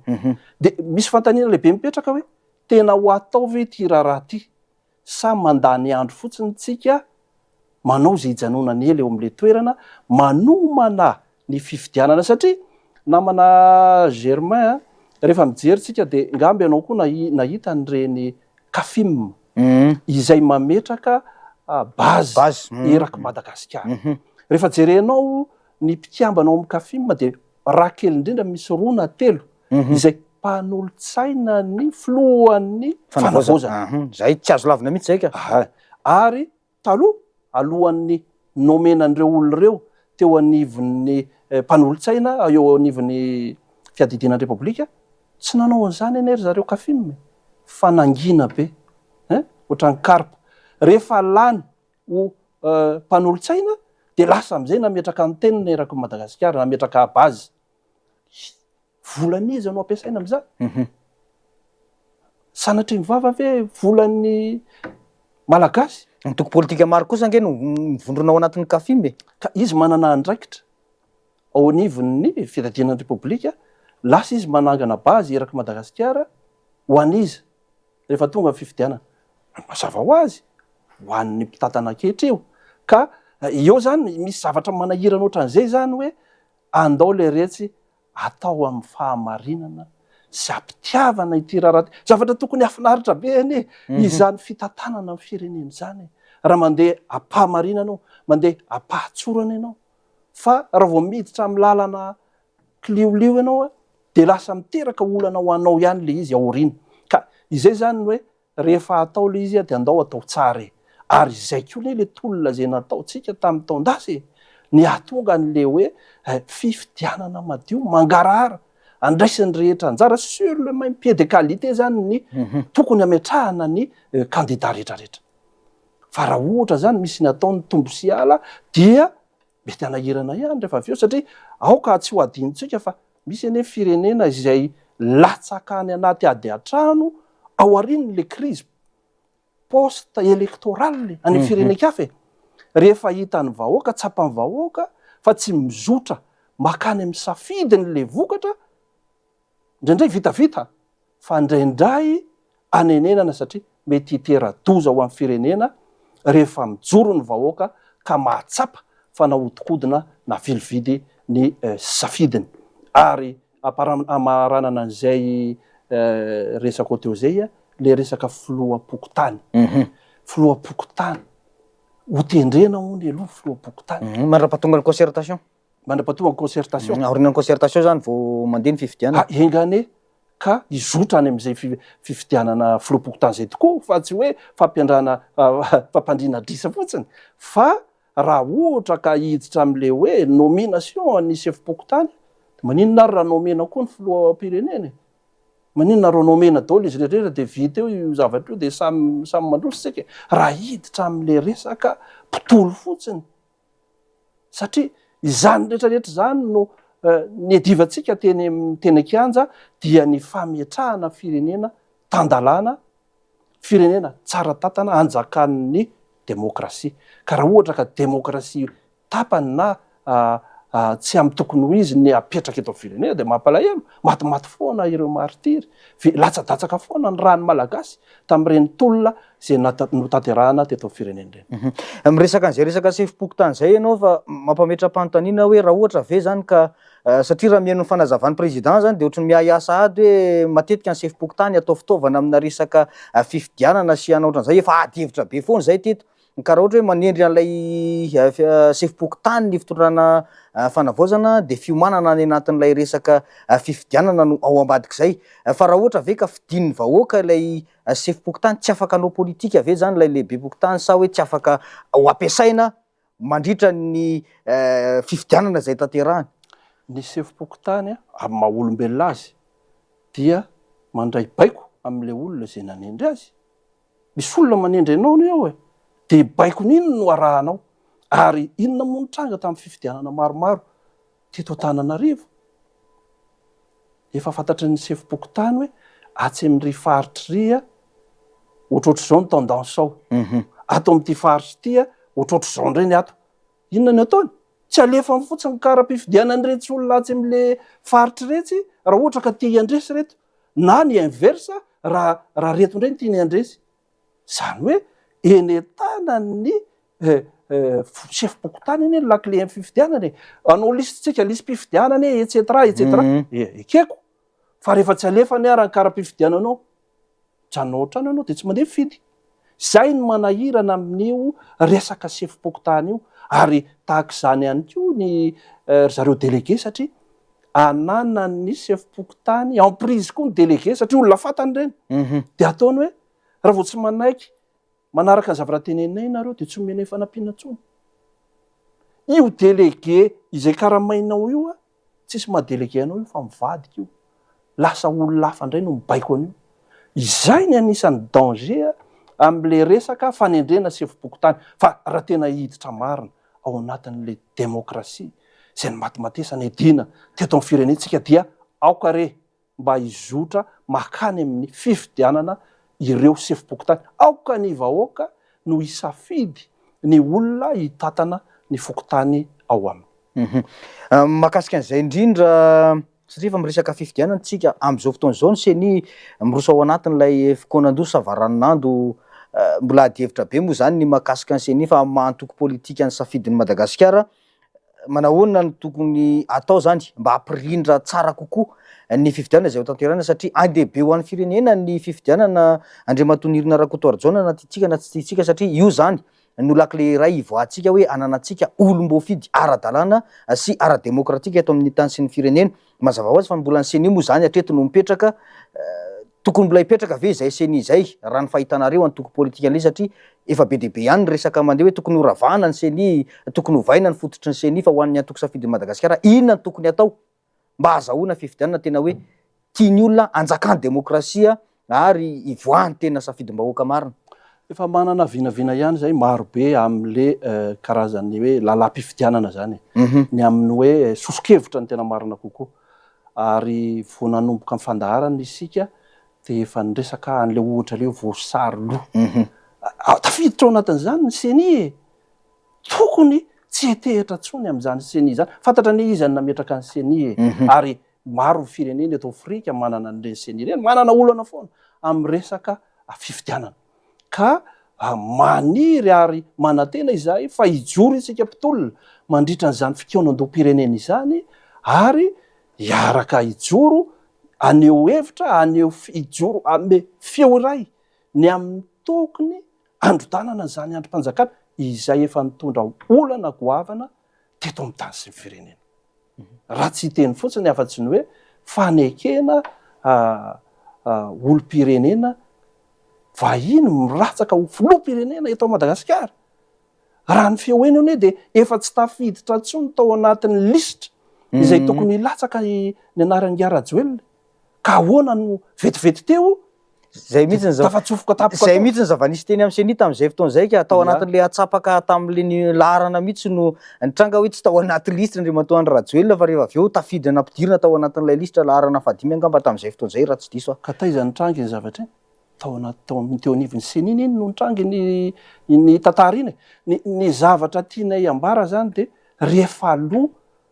Dia misy fanontaniana lehibe mipetraka hoe tena ho atao ve ity raharaha ity sa mandany andro fotsiny tsika manao izay hijanonany ela eo amin'ilay toerana manomana ny fifidianana satria namana Germain a, rehefa mijery tsika dia ngamba ianao koa nahita an'ireny Cafim izay mametraka base eraky Madagasikara. Rehefa jerenao ny mpikambana ao amin'ny Cafim dia raha kely indrindra misy roa na telo izay mpanolotsaina ny filohan'ny fanavaozana. Zay tsy azo lavina mihitsy zay ka. Ary taloha, alohan'ny nomena an'ireo olona ireo teo anivon'ny mpanolotsaina, eo anivon'ny fiadidiana ny Repoblika, tsy nanao an'izany anie ry zareo Cafim e, fa nangina be, hein, ohatran'ny karpa. Rehefa lany ho mpanolotsaina dia lasa amin'izay nametraka antenne eraky Madagasikara, nametraka base. Volan'iza no ampiasaina amin'izany? Sanatria ny vava ve volan'ny Malagasy? Antoko politika maro kosa ange no mivondrona ao anatin'ny Cafim e. Ka izy manana andraikitra ao anivon'ny fiadidiana ny Repoblika, lasa izy manangana base eraky Madagasikara ho an'iza rehefa tonga ny fifidianana? Mazava ho azy, ho an'ny mpitantana ankehitriny. Ka eo zany misy zavatra manahirana ohatran'izay zany hoe andao leretsy atao amin'ny fahamarinana sy am-pitiavana ity raharaha ity. Zavatra tokony hahafinaritra be anie izany fitantanana ny firenena izany e. Raha mandeha am-pahamarinana ianao, mandeha am-pahatsorana ianao, fa raha vao miditra amin'ny lalana kiliolio ianao dia lasa miteraka olana ho anao ihany ilay izy aoriana. Ka izay izany ny hoe Rehefa atao ilay izy dia andao atao tsara e! Ary izay koa anie ilay tolona izay nataontsika tamin'ny taon-dasa e! Ny hahatonga an'ilay hoe fifidianana madio, mangarahara, andraisan'ny rehetra anjara sur le même pied de qualité izany ny tokony hametrahana ny kandida rehetrarehetra. Fa raha ohatra izany misy ny ataon'ny tombo sy ala dia Mety hanahirana ihany rehefa avy eo satria aoka tsy ho adinontsika fa misy anie firenena izay latsaka any anaty ady an-trano aorian'ilay crise post électorale any amin'ny firenen-kafa e. Rehefa hitan'ny vahoaka, tsapan'ny vahoaka fa tsy mizotra makany amin'ny safidiny ilay vokatra, indraindray vitavita fa indraindray anenenana satria mety hitera-doza ho an'ny firenena rehefa mijoro ny vahoaka ka mahatsapa fa nahodikodina navilividy ny safidiny. Ary amaranana an'izay resako teo izay ilay resaka filoham-pokontany. Filoham-pokontany, hotendrena hono aloha filoham-pokontany. Mandra-pahatonga ny concertation. Mandra-pahatonga ny concertation. Aorian'ny concertation izany vao mandeha ny fifidianana. Enga anie. ka hizotra any amin'izay fifidianana filoham-pokontany izay tokoa fa tsy hoe fampiandrana fampandriana adrisa fotsiny fa raha ohatra ka hiditra amin'ilay hoe nomination ny sefom-pokontany dia maninona ary raha nomena koa ny filoham-pirenena e? Maninona raha nomena daholo izy rehetra rehetra dia vita eo io zavatra io dia samy samy mandroso isika e? Raha hiditra amin'ilay resaka mpitolo fotsiny Satria izany rehetra rehetra izany no niadivantsika teny amin'ny teny an-kianja dia ny fametrahana firenena tan-dalàna, firenena tsara tantana anjakan'ny demokrasia. Ka raha ohatra ka demokrasia tapany na tsy amin'ny tokony ho izy ny apetraka eto amin'ny firenena dia mampalahelo, matimaty foana ireo martiry, latsa-datsaka foana ny ràn'ny Malagasy tamin'ireny tolona izay notanterahana teto amin'ny firenena ireny. Miresaka an'izay resaka sefom-pokontany izay ianao fa mampametra-panontaniana hoe raha ohatra ve izany ka satria raha mihaino ny fanazavan'ny président izany dia ohatran'ny miahiahy sahady hoe matetika ny sefom-pokontany atao fitaovana amina resaka fifidianana sy hanao ohatran'izay, efa ady hevitra be foana izay teto. Ka raha ohatra hoe manendry an'ilay sefom-pokontany ny fitondrana fanavaozana dia fiomanana any anatin'ilay resaka fifidianana no ao ambadik'izay. Fa raha ohatra ve ka fidin'ny vahoaka ilay sefom-pokontany, tsy afaka hanao politika ve izany ilay lehibem-pokontany sa hoe tsy afaka ho ampiasaina mandritra ny fifidianana izay tanterahiny? Ny sefom-pokontany amin'ny maha olombelona azy dia mandray baiko amin'ilay olona izay nanendry azy. Misy olona manendry anao anie ao e! Dia baikony iny no arahanao. Ary inona moa no tranga tamin'ny fifidianana maromaro teto Antananarivo? Efa fantatry ny sefom-pokontany hoe atsy amin'ry faritra ry a, ohatrohatr'izao ny tendance ao. Ato amin'ity faritra ity a, ohatrohatr'izao indray ny ato. Inona no ataony? Tsy alefany fotsiny ny kara-pifidianan'iretsy olona atsy amin'le faritra iretsy raha ohatra ka te handresy ireto. Na ny inverse raha raha reto indray no tiany handresy. Izany hoe eny an-tanan'ny sefom-pokontany anie ny lakile amin'ny fifidianana e. Hanao lisitsika, lisi-pifidianana e, et cetera, et cetera. Ekeko. Fa rehefa tsy alefa anie ary ny kara-pifidiananao, mijanona ao an-trano ianao dia tsy mandeha mifidy. Izay no manahirana amin'io resaka sefom-pokontany io. Ary tahaka izany ihany koa ny ry zareo délégué satria ananan'ny sefom-pokontany emprise koa ny délégué satria olona fantany ireny. Dia ataony hoe raha vao tsy manaiky manaraka ny zavatra teneninay ianareo dia tsy omenay fanampiana intsony. Io délégué izay karamainao io a, tsisy maha délégué anao io fa mivadika io. Lasa olona hafa indray no mibaiko an'io. Izay ny anisan'ny danger amin'ilay resaka fanendrena sefom-pokontany. Fa raha tena hiditra marina ao anatin'ilay demokrasia izay nimatimatesana hidiana teto amin'ny firenentsika dia aoka re mba hizotra makany amin'ny fifidianana ireo sefom-pokontany. Aoka ny vahoaka no hisafidy ny olona hitantana ny fokontany ao aminy. Mahakasika an'izay indrindra, satria efa miresaka fifidianana isika, amin'izao fotoana izao ny ceni miroso ao anatin'ilay fikaonandoha savaranonando, mbola adihevitra be moa izany ny mahakasika ny ceni fa amin'ny maha antoko politika ny safidin'i Madagasikara, manahoana no tokony atao izany mba hampirindra tsara kokoa ny fifidianana izay ho tanterahina satria ain-dehibe ho an'ny firenena ny fifidianana Andriamatoa Nirina Rakotoarijaona na tiantsika na tsy tiantsika satria io izany no lakile iray hivoahantsika hoe ananantsika olom-boafidy ara-dalàna sy ara-demokratika eto amin'ny tany sy ny firenena. Mazava ho azy fa mbola ny ceni moa izany hatreto no mipetraka, tokony mbola hipetraka ve izay ceni izay raha ny fahitanareo antoko politika an'ilay izy satria efa be dia be ihany ny resaka mandeha hoe tokony horavana ny ceni, tokony hovaina ny fototry ny ceni fa ho an'ny antoko safidin'i Madagasikara inona no tokony hatao mba hahazahoana fifidianana tena hoe tian'ny olona hanjakan'ny demokrasia ary hivoahan'ny tena safidim-bahoaka marina. Efa manana vinavina ihany izay maro be amin'le karazan'ny hoe lalam-pifidianana izany e. Ny amin'ny hoe soso-kevitra no tena marina kokoa. Ary vao nanomboka ny fandaharana isika dia efa niresaka an'ilay ohatra ilay hoe voasary loha. Tafiditra ao anatin'izany ny ceni e! Tokony tsy hetehitra intsony amin'izany ceni izany. Fantatra anie iza no nametraka ny ceni e! Ary maro ny firenena eto Afrika manana an'ireny ceni ireny, manana olana foana amin'ny resaka fifidianana. Ka maniry ary manantena izahay fa hijoro isika mpitolona mandritra an'izany fikaonandoham-pirenena izany ary hiaraka hijoro, haneho hevitra, haneho, hijoro hanome feo iray ny amin'ny tokony handrodanana an'izany andrim-panjakana izay efa nitondra olana goavana teto amin'ny tany sy ny firenena. Raha tsy hiteny fotsiny afa-tsy ny hoe fanekena olom-pirenena vahiny milatsaka ho filoham-pirenena eto Madagasikara. Raha ny feo heno anie dia efa tsy tafiditra intsony tao anatin'ny lisitra izay tokony hilatsaka ny anaran'Ingahy Rajoelina. Ka ahoana no vetivety teo Zay mihitsy ny tafatsofoka tampoka Zay mihitsy ny zava-nisy teny amin'ny CENI tamin'izay fotoana izay ka tao anatin'ilay atsapaka tamin'ilay ny laharana mihitsy no nitranga hoe tsy tao anaty lisitra Andriamatoa Andry Rajoelina fa rehefa avy eo tafiditra nampidirina tao anatin'ilay lisitra laharana fahadimy angamba tamin'izay fotoana izay raha tsy diso aho. Ka taiza nitranga iny zavatra iny? Tao anaty tao amin'ny teo anivon'ny CENI iny no nitranga iny iny tantara iny e. Ny ny zavatra tianay ambara zany dia rehefa aloha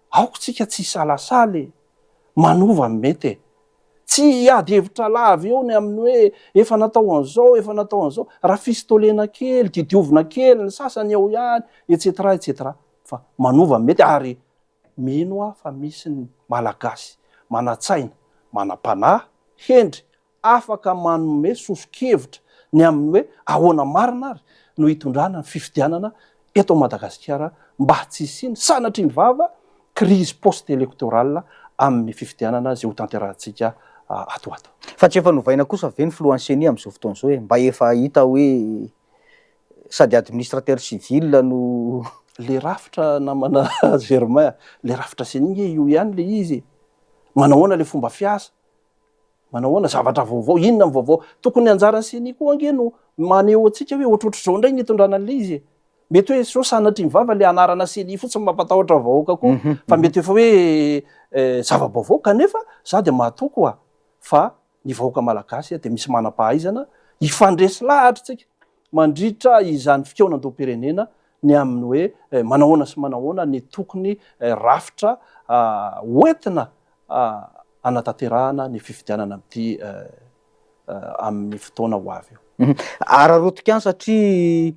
aoka tsika tsy hisalasala e! Manova ny mety e! Tsy hiady hevitra lava eo ny amin'ny hoe efa natao an'izao, efa natao an'izao, raha fistolena kely, didiovina kely ny sasany eo ihany, etc etc. Fa manova ny mety ary mino aho fa misy ny Malagasy manan-tsaina, manam-panahy, hendry afaka manome soso-kevitra ny amin'ny hoe ahoana marina ary no hitondrana ny fifidianana eto Madagasikara mba tsy hisian'ny sanatria ny vava crise post-électorale amin'ny fifidianana izay hotanterahantsika ato ho ato. Fa tsy efa novaina kosa ve ny filohan'ny ceni amin'izao fotoana izao e? Mba efa hita hoe sady administrateur civil no. Le rafitra namana Germain a, le rafitra ceni nge io ihany le izy e! Manahoana le fomba fiasa? Manao ahoana? Zavatra vaovao? Inona ny vaovao? Tokony anjaran'ny ceni koa ange no maneho antsika hoe ohatrohatr'izao indray ny hitondrana an'ilay izy e. Mety hoe sao sanatria ny vava ilay anarana ceni fotsiny mampatahotra ny vahoaka koa fa mety efa hoe zava-baovao kanefa za dia mahatoky hoa fa ny vahoaka malagasy dia misy manam-pahaizana hifandresy lahatra tsika mandritra izany fikaonandoham-pirenena ny amin'ny hoe manahoana sy manahoana ny tokony rafitra hoentina hanatanterahana ny fifidianana amin'ity amin'ny fotoana ho avy io. Araraotiko ihany satria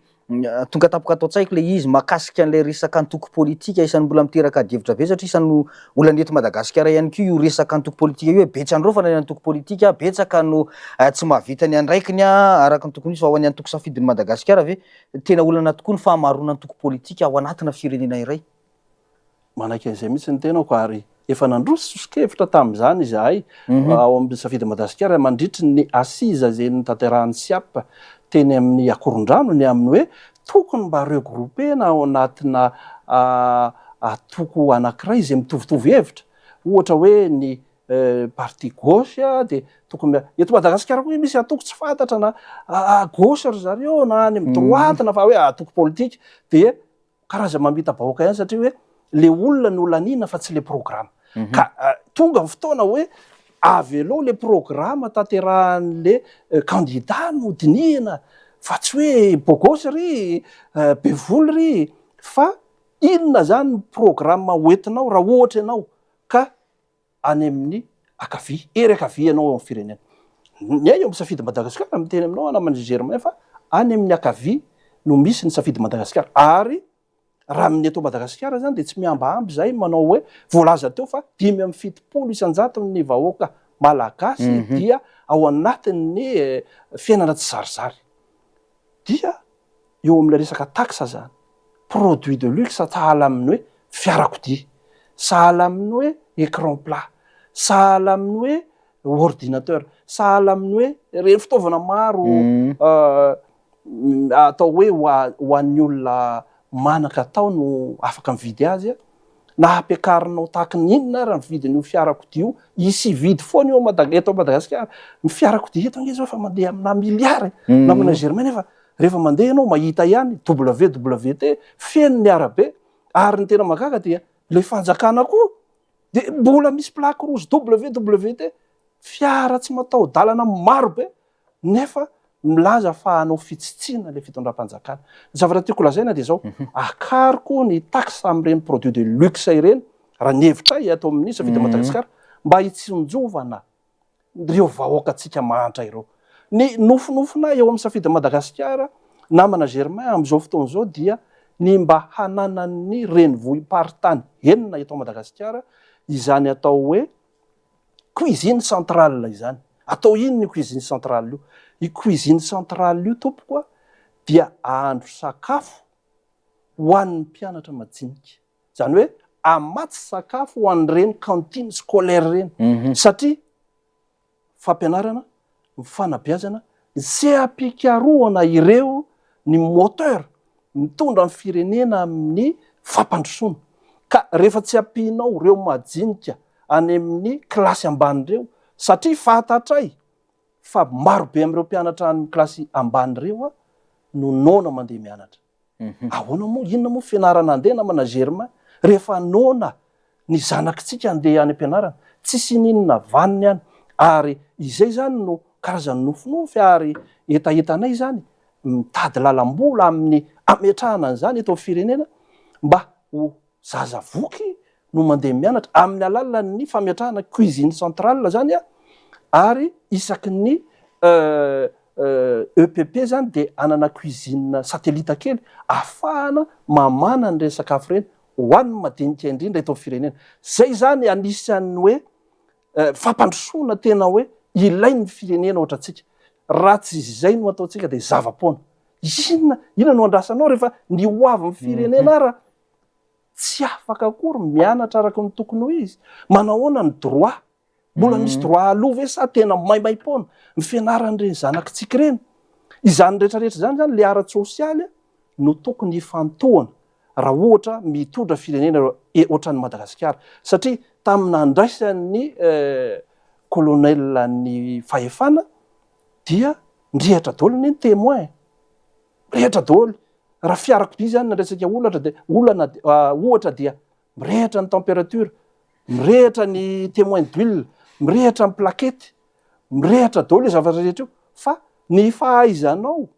tonga tampoka ato an-tsaiko ilay izy mahakasika an'ilay resaka antoko politika isan'ny mbola miteraka adihevitra be satria isan'ny olana eto Madagasikara ihany koa io resaka antoko politika io hoe betsy androfana ny antoko politika, betsaka no tsy mahavita ny andraikiny araka ny tokony ho izy fa ho an'ny antoko safidin'i Madagasikara ve tena olana tokoa ny fahamaroana antoko politika ao anatina firenena iray? Manaiky an'izay mihitsy ny tenako ary efa nandroso soso-kevitra tamin'izany izahay ao amin'ny Safidy Madagasikara mandritry ny assise izay notanterahan'ny SIAP teny amin'ny Akorondrano ny amin'ny hoe tokony mba regrouper-na ao anatina antoko anankiray izay mitovitovy hevitra ohatra hoe ny parti gauche dia tokony eto Madagasikara koa misy antoko tsy fantatra na gauche ry zareo na any amin'ny droite na fa hoe antoko politika dia karazany mamita-bahoaka ihany satria hoe le olona no laniana fa tsy le programa. Ka tonga ny fotoana hoe avelao le programa tanterahan'le candidat no dinihina fa tsy hoe bogosy ry, be vola ry, fa inona zany ny programa hoentinao raha ohatra ianao ka any amin'ny ankavia, hery ankavia ianao ao amin'ny firenena. Ny ahy eo amin'ny Safidy Madagasikara, miteny aminao aho naman'i Germain fa any amin'ny ankavia no misy ny Safidy Madagasikara. Ary raha amin'ny eto Madagasikara izany dia tsy mihambahamba izahay manao hoe voalaza teo fa 75% ny vahoaka malagasy dia ao anatin'ny fiainana tsizarizary. Dia eo amin'ilay resaka taxe zany, produit de luxe sahala amin'ny hoe fiarakodia, sahala amin'ny hoe écran plat, sahala amin'ny hoe ordinateur, sahala amin'ny hoe ireny fitaovana maro atao hoe ho an'ny olona manan-katao no afaka mividy azy, na ampiakarinao tahaka ny inona ary ny vidin'io fiarakodia io, hisy hividy foana io eto Madagasikara, ny fiarakodia eto ange zao efa mandeha amina miliara e, namana Germain nefa rehefa mandeha ianao mahita ihany WWT feno ny arabe, ary ny tena mahagaga dia ilay fanjakana koa dia mbola misy plaque rouge WWT, fiara tsy mataho-dalana maro be nefa milaza fa hanao fitsitsiana ilay fitondram-panjakana. Ny zavatra tiako lazaina dia izao, akariko ny taxe amin'ireny produits de luxe ireny, raha ny hevitray ato amin'ny Safidy Madagasikara, mba hitsinjovana ireo vahoakantsika mahantra ireo. Ny nofinofinay eo amin'ny Safidy Madagasikara, namana Germain, amin'izao fotoana izao dia ny mba hananan'ny renivohi-paritany enina eto Madagasikara izany atao hoe Cuisine centrale izany. Atao inona io cuisine centrale io? Io cuisine centrale io tompoko a, dia ahandro sakafo ho an'ny mpianatra majinika. Izany hoe hamatsy sakafo ho an'ireny cantine scolaire ireny. Satria. fampianarana, ny fanabeazana, ny seha-pikarohana ireo ny moteur mitondra ny firenena amin'ny fampandrosoana. Ka rehefa tsy ampianao ireo majinika any amin'ny kilasy ambany ireo, satria fantatray fa maro be amin'ireo mpianatra any kilasy ambany ireo no noana mandeha mianatra. Ahoana moa, inona moa fianarana andeha namana Germain rehefa noana ny zanakitsika andeha any am-pianarana, tsisy ininona vaniny any, ary izay izany no karazan'ny nofinofy ary hetahetanay izany mitady lalam-bola amin'ny ametrahana an'izany eto amin'ny firenena mba ho zaza voky no mandeha mianatra amin'ny alalan'ny fametrahana cuisine centrale zany ary isaky ny EPP zany dia hanana cuisine satellite kely ahafahana mamana an'ireny sakafo ireny ho an'ny madinika indrindra eto amin'ny firenena. Zay zany anisan'ny hoe fampandrosoana tena hoe ilain'ny firenena ohatrantsika. Raha tsy izay no ataontsika dia zava-poana. Inona inona no andrasanao rehefa ny ho avin'ny firenena ara tsy afaka akory mianatra araka ny tokony ho izy. Manahoana ny droit? Mbola misy droit aloha ve sa tena maimaim-poana ny fianaran'ireny zanakitsika ireny? Izany rehetrarehetra izany zany le ara-tsosialy no tokony hifantohana raha ohatra mitondra firenena ohatran'i Madagasikara. Satria tamin'ny nandraisan'ny colonel ny fahefana dia nirehatra daholo anie ny témoin e! Mirehitra daholo. Raha fiarakodia izany nandraisaka olatra dia olana ohatra dia mirehitra ny température, mirehitra ny témoin d'huile, mirehitra ny plaquette, mirehitra daholo io zavatra rehetra io. Fa ny fahaizanao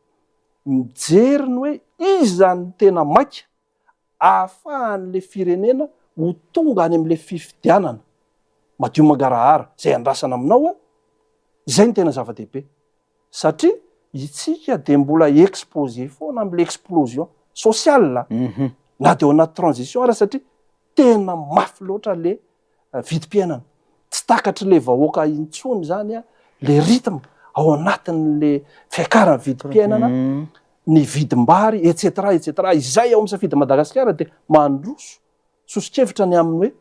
mijery ny hoe iza no tena maika ahafahan'ilay firenena ho tonga any amin'ilay fifidianana madio mangarahara izay andrasana aminao an, izay no tena zava-dehibe. Satria itsika dia mbola exposé foana amin'ilay explosion sociale na dia ao anaty transition ara satria tena mafy loatra le vidim-piainana. Tsy takatr'ilay vahoaka intsony izany le rythme ao anatin'le fiakaran'ny vidim-piainana, ny vidim-bary et cetera et cetera. Izay ao amin'ny Safidy Madagasikara dia mandroso soso-kevitra ny amin'ny hoe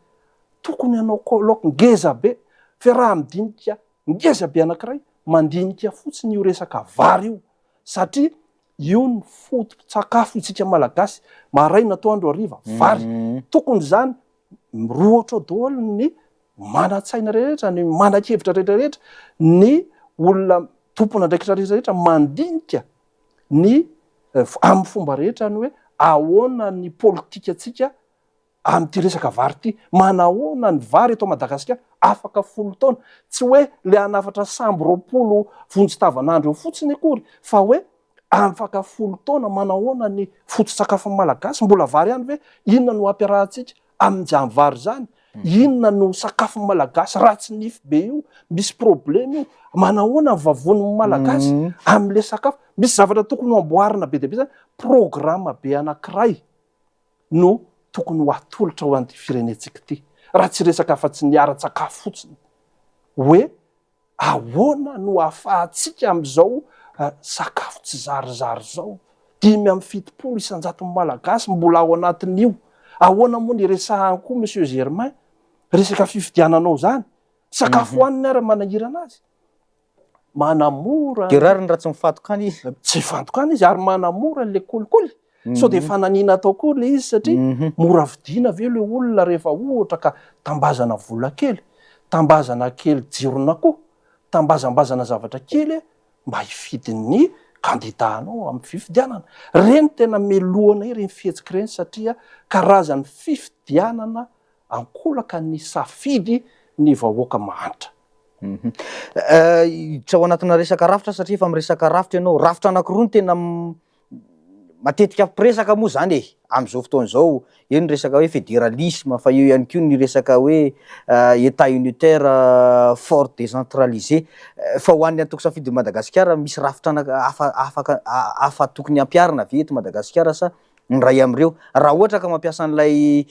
tokony hanao colloque ngeza be, fiaraha-midinika ngeza be anankiray mandinika fotsiny io resaka vary io satria io ny foto-tsakafo isika Malagasy, maraina, atoandro, hariva, vary. Tokony izany mirohotra ao daholo ny manan-tsaina rehetra, ny manan-kevitra rehetra rehetra, ny olona tompon'andraikitra rehetra rehetra mandinika ny amin'ny fomba rehetra ny hoe ahoana ny politikantsika amin'ity resaka vary ity. Manahoana ny vary eto Madagasikara afaka 10 taona? Tsy hoe le hanafatra sambo 20 vonjy tavanandro eo fotsiny akory fa hoe afaka 10 taona manahoana ny foto-tsakafon'ny Malagasy? Mbola vary ihany ve? Inona no hampiarahantsika amin'izany vary izany? Inona no sakafon'ny Malagasy ratsy nify be io? Misy problème io. Manahoana ny vavonin'ny Malagasy amin'ilay sakafo? Misy zavatra tokony ho amboarina be dia be izany. Programme be anankiray no tokony ho atolotra ho an'ity firenentsika ity. Raha tsy resaka afa-tsy ny ara-tsakafo fotsiny hoe Ahoana no ahafahantsika amin'izao sakafo tsy zarizary izao? 75 isan-jaton'ny Malagasy mbola ao anatin'io. Ahoana moa ny iresahany koa Monsieur Germain resaka fifidianana ao izany? Sakafo hohaniny ara manahirana azy. Manamora. Dia rariny raha tsy mifantoka any izy. Tsy mifantoka any izy ary manamora ilay kolikoly. Sao dia fananiana atao koa ilay izy satria mora vidiana ve ilay olona rehefa ohatra ka tambazana vola kely, tambazana kely jiron'akoho, tambazambazana zavatra kely mba hifidy ny kandida anao amin'ny fifidianana. Ireny tena melohana ireny fihetsika ireny satria karazan'ny fifidianana ankolaka ny safidy ny vahoaka mahantra. Hiditra ao anatina resaka rafitra satria efa miresaka rafitra ianao. Rafitra anankiroa no tena matetika mpiresaka moa zany e, am'izao fotoana izao, eo ny resaka hoe fédéralisme, fa eo ihany koa ny resaka hoe état unitaire fort décentralisé. Fa ho an'ny antoko Safidin'i Madagasikara, misy rafitra hafa afaka hafa tokony hampiharina ve eto Madagasikara sa ny iray amin'ireo? Raha ohatra ka mampiasa an'ilay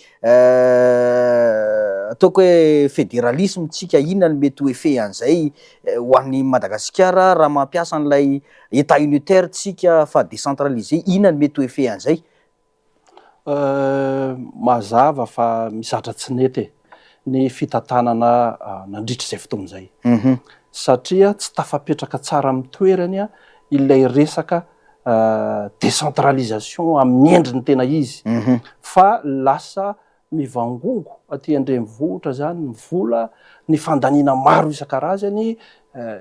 ataoko hoe fédéralisme tsika, inona no mety ho effet an'izay ho an'i Madagasikara raha mampiasa an'ilay état unitaire tsika fa décentralisé, inona no mety ho effet an'izay? Mazava fa misy zatra tsy nety e. ny fitantanana nandritra izay fotoana izay. Satria tsy tafapetraka tsara amin'ny toerany ilay resaka décentralisation amin'ny endriny tena izy fa lasa mivangongo aty an-drenivohitra izany ny vola, ny fandaniana maro isan-karazany,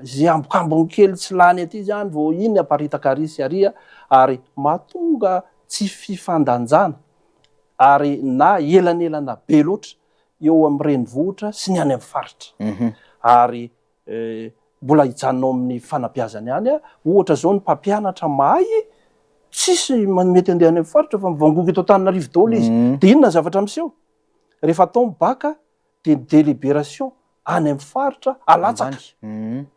izay ambokambony kely tsy lany aty izany vao iny aparitaka ary sy aria ary mahatonga tsy fifandanjana ary na elanelana be loatra eo amin'ny renivohitra sy ny any amin'ny faritra. Ary mbola hijanona ao amin'ny fanabeazana ihany aho, ohatra izao ny mpampianatra mahay tsisy mety andeha any amin'ny faritra fa mivangongo eto Antananarivo daholo izy. Dia inona ny zavatra miseho? Rehefa atao ny bac dia ny délibération any amin'ny faritra alatsaka.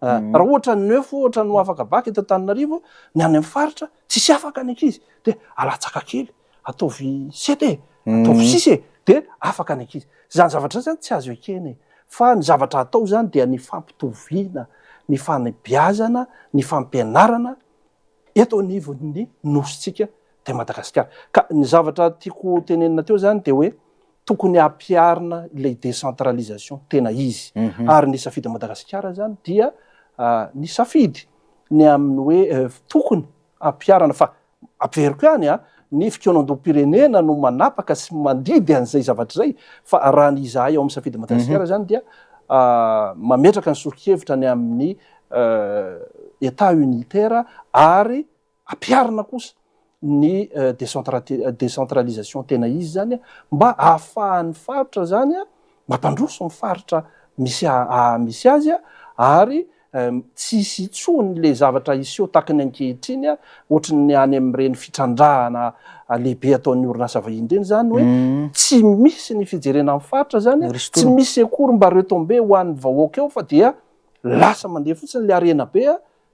Raha ohatra ny neuf ohatra no afaka bac eto Antananarivo, ny any amin'ny faritra tsisy afaka ny ankizy dia alatsaka kely, ataovy sept e, ataovy six e, dia afaka ny ankizy. Izany zavatra izany zany tsy azo ekena e. Fa ny zavatra atao izany dia ny fampitoviana, ny fanabeazana, ny fampianarana eto anivon'ny nosintsika dia Madagasikara. Ka ny zavatra tiako tenenina teo izany dia hoe tokony hampiharina ilay décentralisation tena izy. Ary ny safidy Madagasikara izany dia nisafidy ny amin'ny hoe tokony hampiharana fa Averiko ihany an, ny fikaonandoham-pirenena no manapaka sy mandidy an'izay zavatra izay, fa raha ny izahay ao amin'ny Safidy Madagasikara izany dia mametraka ny solo-kevitra ny amin'ny Etat unitaire ary ampiharina kosa ny décentralisation tena izy izany mba ahafahan'ny faritra izany mampandroso ny faritra misy misy azy ary Tsy hisy intsony le zavatra hiseho tahaka ny ankehitriny ohatry ny any amin'ireny fitrandrahana lehibe ataon'ny orinasa vahiny ireny izany hoe tsy misy ny fijerena ny faritra izany, tsy misy akory mba retombées ho an'ny vahoaka eo fa dia lasa mandeha fotsiny le harena be,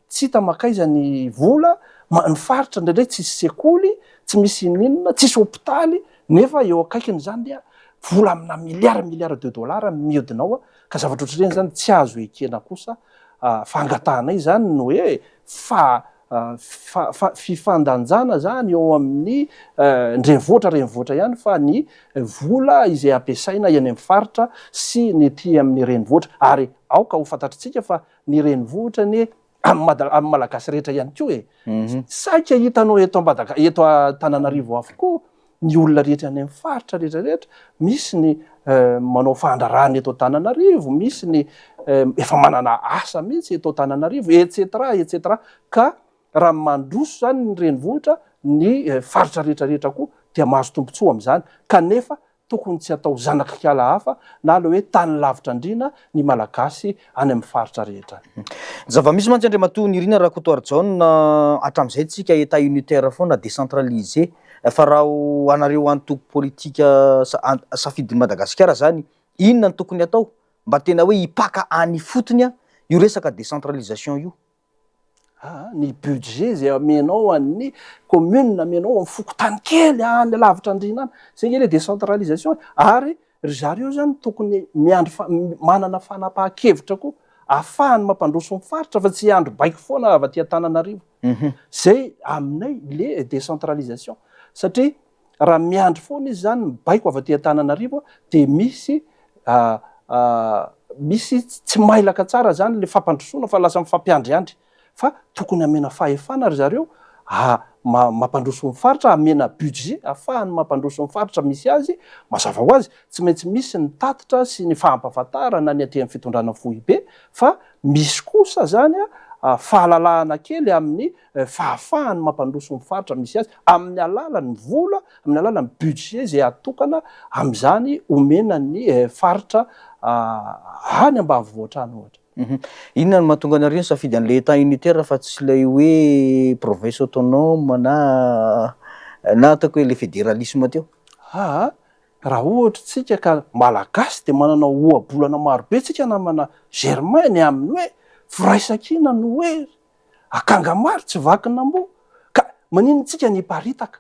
tsy hita mankaiza ny vola, ny faritra indraindray tsisy sekoly, tsy misy ininona, tsisy hopitaly nefa eo akaikiny izany dia vola amina milliards milliards de dollars mihodina ao. Ka zavatra ohatr'ireny zany tsy azo ekena kosa fa angatahanay zany ny hoe fa fa fifandanjana zany eo amin'ny ndrenivohitra renivohitra ihany fa ny vola izay ampiasaina eny amin'ny faritra sy ny ety amin'ny renivohitra ary aoka ho fantatritsika fa ny renivohitra anie amin'ny Malagasy rehetra ihany koa e. Saika hitanao eto Madaga- eto Antananarivo avokoa ny olona rehetra any amin'ny faritra rehetra rehetra, misy ny manao fandraharahana eto Antananarivo, misy ny efa manana asa mihitsy eto Antananarivo, et cetera, et cetera. Ka raha mandroso izany ny renivohitra, ny faritra rehetra rehetra koa dia mahazo tombontsoa amin'izany, kanefa Tokony tsy atao zanak'ikala hafa na le hoe tany lavitra andriana ny Malagasy any amin'ny faritra rehetra any. Ny zava-misy mantsy Andriamatoa Nirina Rakotoarijaona, hatramin'izay tsika Etat unitaire foana, décentralisé, fa raha ho anareo antoko politika safidin'i Madagasikara zany, inona no tokony atao mba tena hoe hipaka any ifotony io resaka décentralisation io? Aa ny budget zay amenao an'ny commune, amenao amin'ny fokontany kely any lavitra andriana any, zay nge le décentralisation e, ary ry zareo zany tokony miandry fa- manana fanapahan-kevitra koa ahafahany mampandroso ny faritra fa tsy hiandry baiko foana avy aty Antananarivo, zay aminay le décentralisation satria raha miandry foana izy zany mibaiko avy aty Antananarivo dia misy misy tsy mailaka tsara zany le fampandrosoana fa lasa mifampiandriandry fa tokony hamena fahefana ry zareo mampandroso ny faritra, hamena budget ahafahany mampandroso ny faritra misy azy, mazava ho azy tsy maintsy misy ny tatitra sy ny fahampahafantarana ny aty amin'ny fitondrana foibe fa misy kosa zany fahalalahana kely amin'ny fahafahany mampandroso ny faritra misy azy amin'ny alalan'ny vola, amin'ny alalan'ny budget izay atokana amin'izany omena ny faritra any ambanivohitra any ohatra. Inona no mahatonga anareo nisafidy an'ilay Etat unitaire fa tsy ilay hoe province autonome na na ataoko hoe ilay fédéralisme teo? Aa, raha ohatra tsika ka Malagasy dia manana ohabolana marobe tsika namana Germain ny amin'ny hoe firaisankina no hery. Akanga maro tsy vakin'amboa ka maninona tsika ny hiparitaka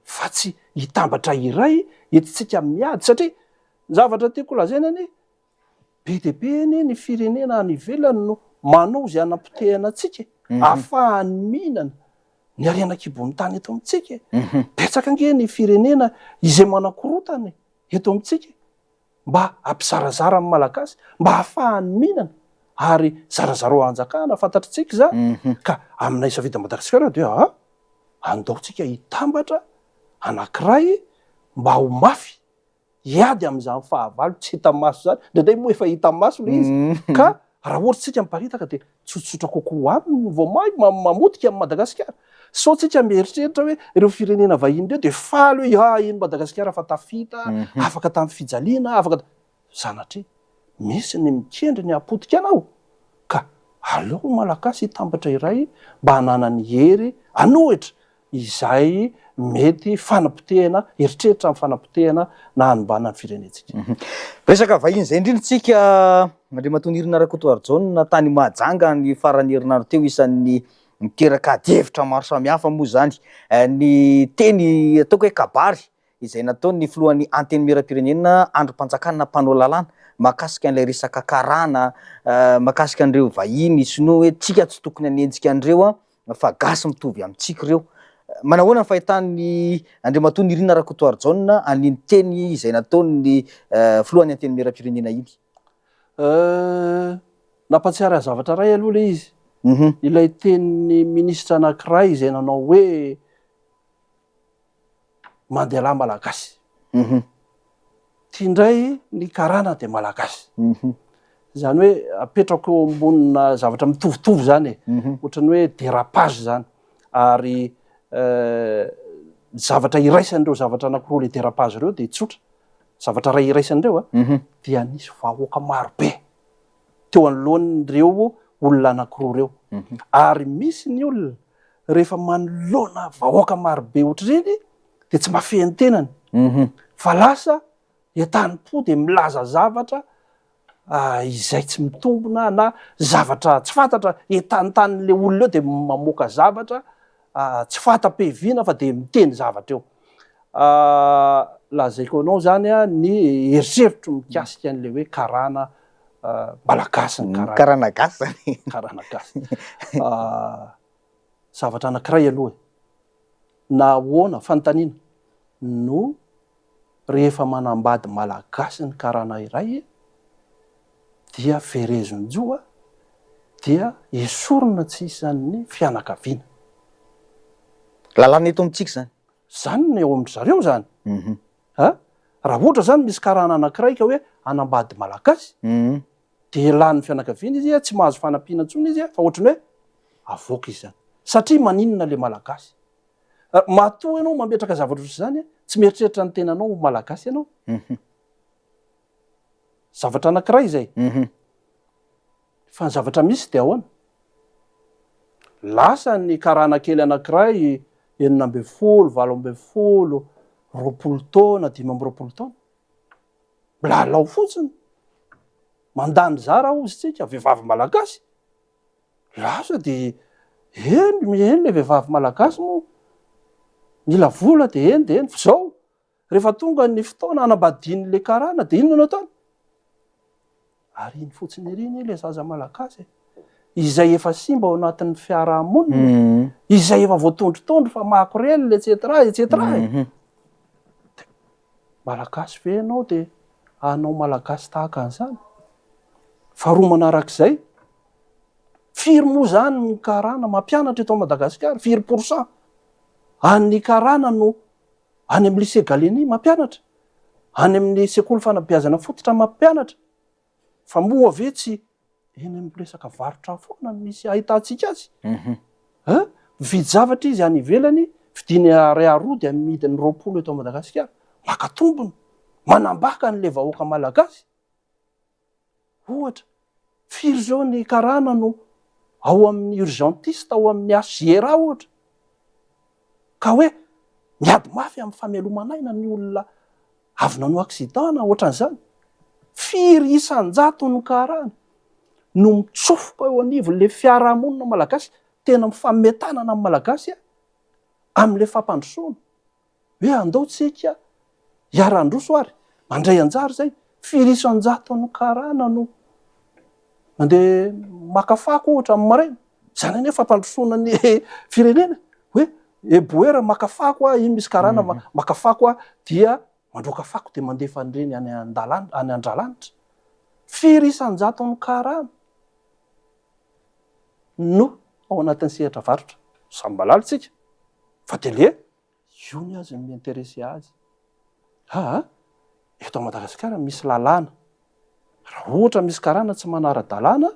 fa tsy hitambatra iray entintsika miady satria ny zavatra tiako lazaina anie be dia be anie ny firenena any ivelany no manao izay hanapotehana antsika e, ahafahany mihinana ny harena an-kibon'ny tany eto amintsika e. Betsaka ange ny firenena izay manakorotana e eto amintsika e. mba hampizarazara ny Malagasy, mba hahafahany mihinana, ary zarazarao hanjakana, fantatritsika izany, ka aminay Safidy Madagasikara dia aa, andao tsika hitambatra anankiray mba ho mafy, hiady amin'izany fahavalo tsy hita maso izany, indraindray moa efa hita maso ilay izy, ka raha ohatra isika miparitaka dia tsotsotra kokoa aminy vao may mamotika an'i Madagasikara. Sao tsika mieritreritra hoe ireo firenena vahiny ireo dia faly hoe ah iny Madagasikara fa tafita, afaka tamin'ny fijaliana, afaka, sanatria misy ny mikendry ny hapotika anao ka aleo ny Malagasy hitambatra iray mba hananany hery hanohitra izay mety fanapotehana, eritreritra amin'ny fanapotehana na hanimbana ny firenentsika. Resaka vahiny izay indrindra tsika Andriamatoa Nirina Rakotoarijaona tany Mahajanga ny faran'ny herinandro teo isan'ny niteraka adihevitra maro samihafa moa izany ny teny ataoko hoe kabary izay nataon'ny filohan'ny Antenimierampirenena andrim-panjakana mpanao lalàna mahakasika an'ilay resaka karana, mahakasika an'ireo vahiny sinoa hoe tsika tsy tokony hanenjika an'ireo fa gasy mitovy amintsika ireo. Manahoana ny fahitan'ny Andriamatoa Nirina Rakotoarijaona an'iny teny izay nataon'ny filohan'ny Antenimierampirenena iny? Nampahatsiaro ahy zavatra iray aloha ilay izy. Ilay tenin'ny minisitra anankiray izay nanao hoe Mandela Malagasy. Ity indray ny karana dia Malagasy. Izany hoe apetrako eo ambonina zavatra mitovitovy izany e. Ohatran'ny hoe dérapage izany. Ary ny zavatra iraisan'ireo zavatra anankiroa ilay dérapage ireo dia tsotra. Zavatra iray iraisan'ireo dia nisy vahoaka marobe teo anoloan'ireo olona anankiroa ireo. Ary misy ny olona rehefa manoloana vahoaka marobe ohatr'ireny dia tsy mahafehy ny tenany fa lasa entanim-po dia milaza zavatra izay tsy mitombina na zavatra tsy fantatra, entanintanin'ilay olona eo dia mamoaka zavatra tsy fanta-piaviana fa dia miteny zavatra eo. Lazaiko anao izany ny eritreritro mikasika an'ilay hoe karana malagasy ny karana. Karana gasy zany. Karana gasy. Zavatra anankiray aloha e, na ahoana, fanontaniana, no rehefa manambady malagasy ny karana iray dia verezin-jo dia esorina tsy isan'ny fianakaviana. Lalàna eto amintsika izany. Izany no eo amin-dry zareo izany. A! Raha ohatra izany misy karana anankiray ka hoe hanambady malagasy, dia elan'ny fianakaviana izy, tsy mahazo fanampiana intsony izy fa ohatran'ny hoe avoaka izy izany. Satria maninona ilay malagasy? Matoa ianao mametraka zavatra ohatr'izany, tsy mieritreritra ny tenanao ho malagasy ianao. Zavatra anankiray izay. Fa ny zavatra misy dia ahoana? Lasa ny karana kely anankiray 16, 18, 20 taona, 25 taona. Milalao fotsiny. Mandany zara hozy tsika, vehivavy malagasy. Lasa dia eny, eny le vehivavy malagasy moa mila vola dia eny dia eny. Fa izao, rehefa tonga ny fotoana hanambadian'ilay karana dia inona no ataony? Ary iny fotsiny ery anie ilay zaza malagasy e! Izay efa simba ao anatin'ny fiarahamonina, izay efa voatondrotondro fa makorelina et cetera et cetera e! Malagasy ve ianao dia hanao malagasy tahaka an'izany? Faharoa manarak'izay, firy moa izany ny karana mampianatra eto Madagasikara? Firy pour cent an'ny karana no any amin'ny lycée Gallieni mampianatra, any amin'ny sekoly fanabeazana fototra mampianatra, fa moa ve tsy eny amin'ny resaka varotra foana no misy ahitantsika azy? Hein? Mividy zavatra izy any ivelany, vidiany ariary roa dia amidiny 20 eto Madagasikara, maka tombony, manambaka an'ilay vahoaka malagasy. Ohatra, firy izao ny karana no ao amin'ny urgentiste ao amin'ny HJRA ohatra, ka hoe miady mafy amin'ny fameloman'aina ny olona avy nanao accident na ohatran'izany. Firy isan-jato ny karana no mitsofoka eo anivon'ilay fiarahamonina malagasy, tena mifanome tanana amin'ny malagasy amin'ilay fampandrosoana. Hoe andao tsika hiara-handroso ary mandray anjara izay, firy isan-jaton'ny karana no mandeha maka fako ohatra amin'ny maraina, izany anie fampandrosoana ny firenena, hoe eboera maka fako aho, iny misy karana maka fako aho dia. Mandroaka fako dia mandefa an'ireny any an-dalana, any Andralanitra. Firy isan-jaton'ny karana no ao anatin'ny sehatra varotra? Samy mahalala isika fa dia le io ny azy no mi-intéresser azy. Aa eto Madagasikara misy lalàna, raha ohatra misy karana tsy manara-dalàna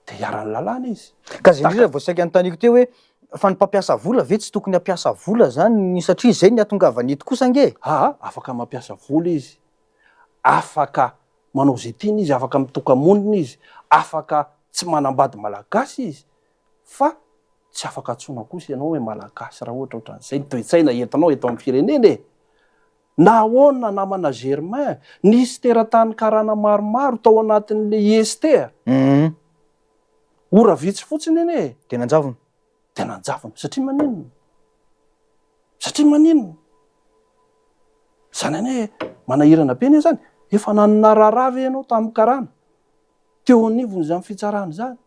dia iharan'ny lalàna izy. Ka zay indrindra vao saika anontaniako teo hoe fa ny mpampiasa vola ve tsy tokony hampiasa vola zany satria zay ny hahatongavany eto kosa ange e! Aa afaka mampiasa vola izy, afaka manao izay tiany izy, afaka mitoka-monina izy, afaka tsy manambady malagasy izy fa Tsy afaka antsoina kosa ianao hoe Malagasy raha ohatra ohatran'izay ny toe-tsaina entinao eto amin'ny firenena e! Nahoana namana Germain, nisy teratany karana maromaro tao anatin'ilay IST a! Ora vitsy fotsiny anie e! Dia nanjavona. Dia nanjavona. Satria maninona? Satria maninona? Izany anie manahirana be anie izany. Efa nanana raharaha ve ianao tamin'ny karana? Teo anivon'izany fitsarana izany?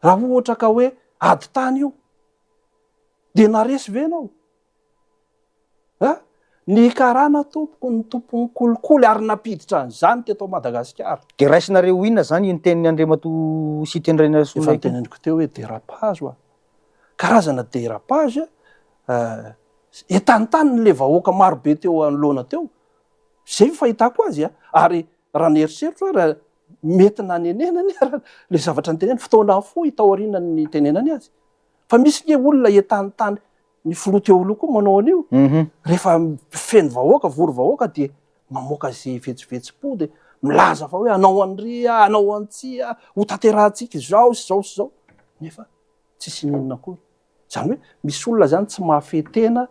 Raha ohatra ka hoe ady tany io, dia naresy ve ianao? A? Ny karana tompoko no tompon'ny kolikoly ary nampiditra an'izany teto Madagasikara. Dia raisinareo ho inona izany iny tenin'i Andriamatoa Siteny Rainarisoa Efa noteneniko teo hoe dérapage oa. Karazana dérapage entanitanin'ilay vahoaka marobe teo anoloana teo. Izay ny fahitako azy a. Ary raha ny eritreritro ary mety nanenenany ary ilay zavatra nitenenany, fotoana fohy taorian'ny nitenenany azy. Fa misy nge olona entanintany, ny filoha teo aloha koa manao an'io, rehefa feno vahoaka, vory vahoaka dia mamoaka izay vetsovetsom-po dia milaza fa hoe hanao an'ry aho, hanao an'ity aho, ho tanterahantsika izao sy izao sy izao, nefa tsisy n'inona akory. Izany hoe misy olona izany tsy mahafehy tena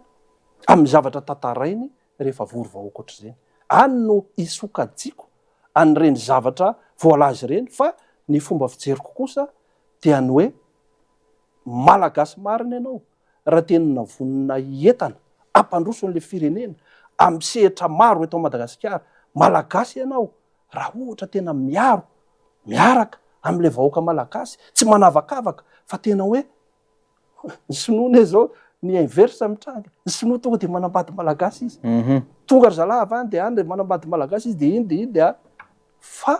amin'ny zavatra tantarainy rehefa vory vahoaka ohatr'izeny. Any no isokajiako an'ireny zavatra voalaza ireny fa ny fomba fijeriko kosa dia ny hoe Malagasy marina ianao raha tena vonona hientana hampandroso an'ilay firenena amin'ny sehatra maro eto Madagasikara. Malagasy ianao raha ohatra tena miaro, miaraka amin'ilay vahoaka Malagasy, tsy manavakavaka fa tena hoe Ny sinoa ne zao ny inverse mitranga. Ny sinoa tonga de manambady malagasy izy. Tonga ry zalahy avy any de any de manambady malagasy izy de iny de iny de any. Fa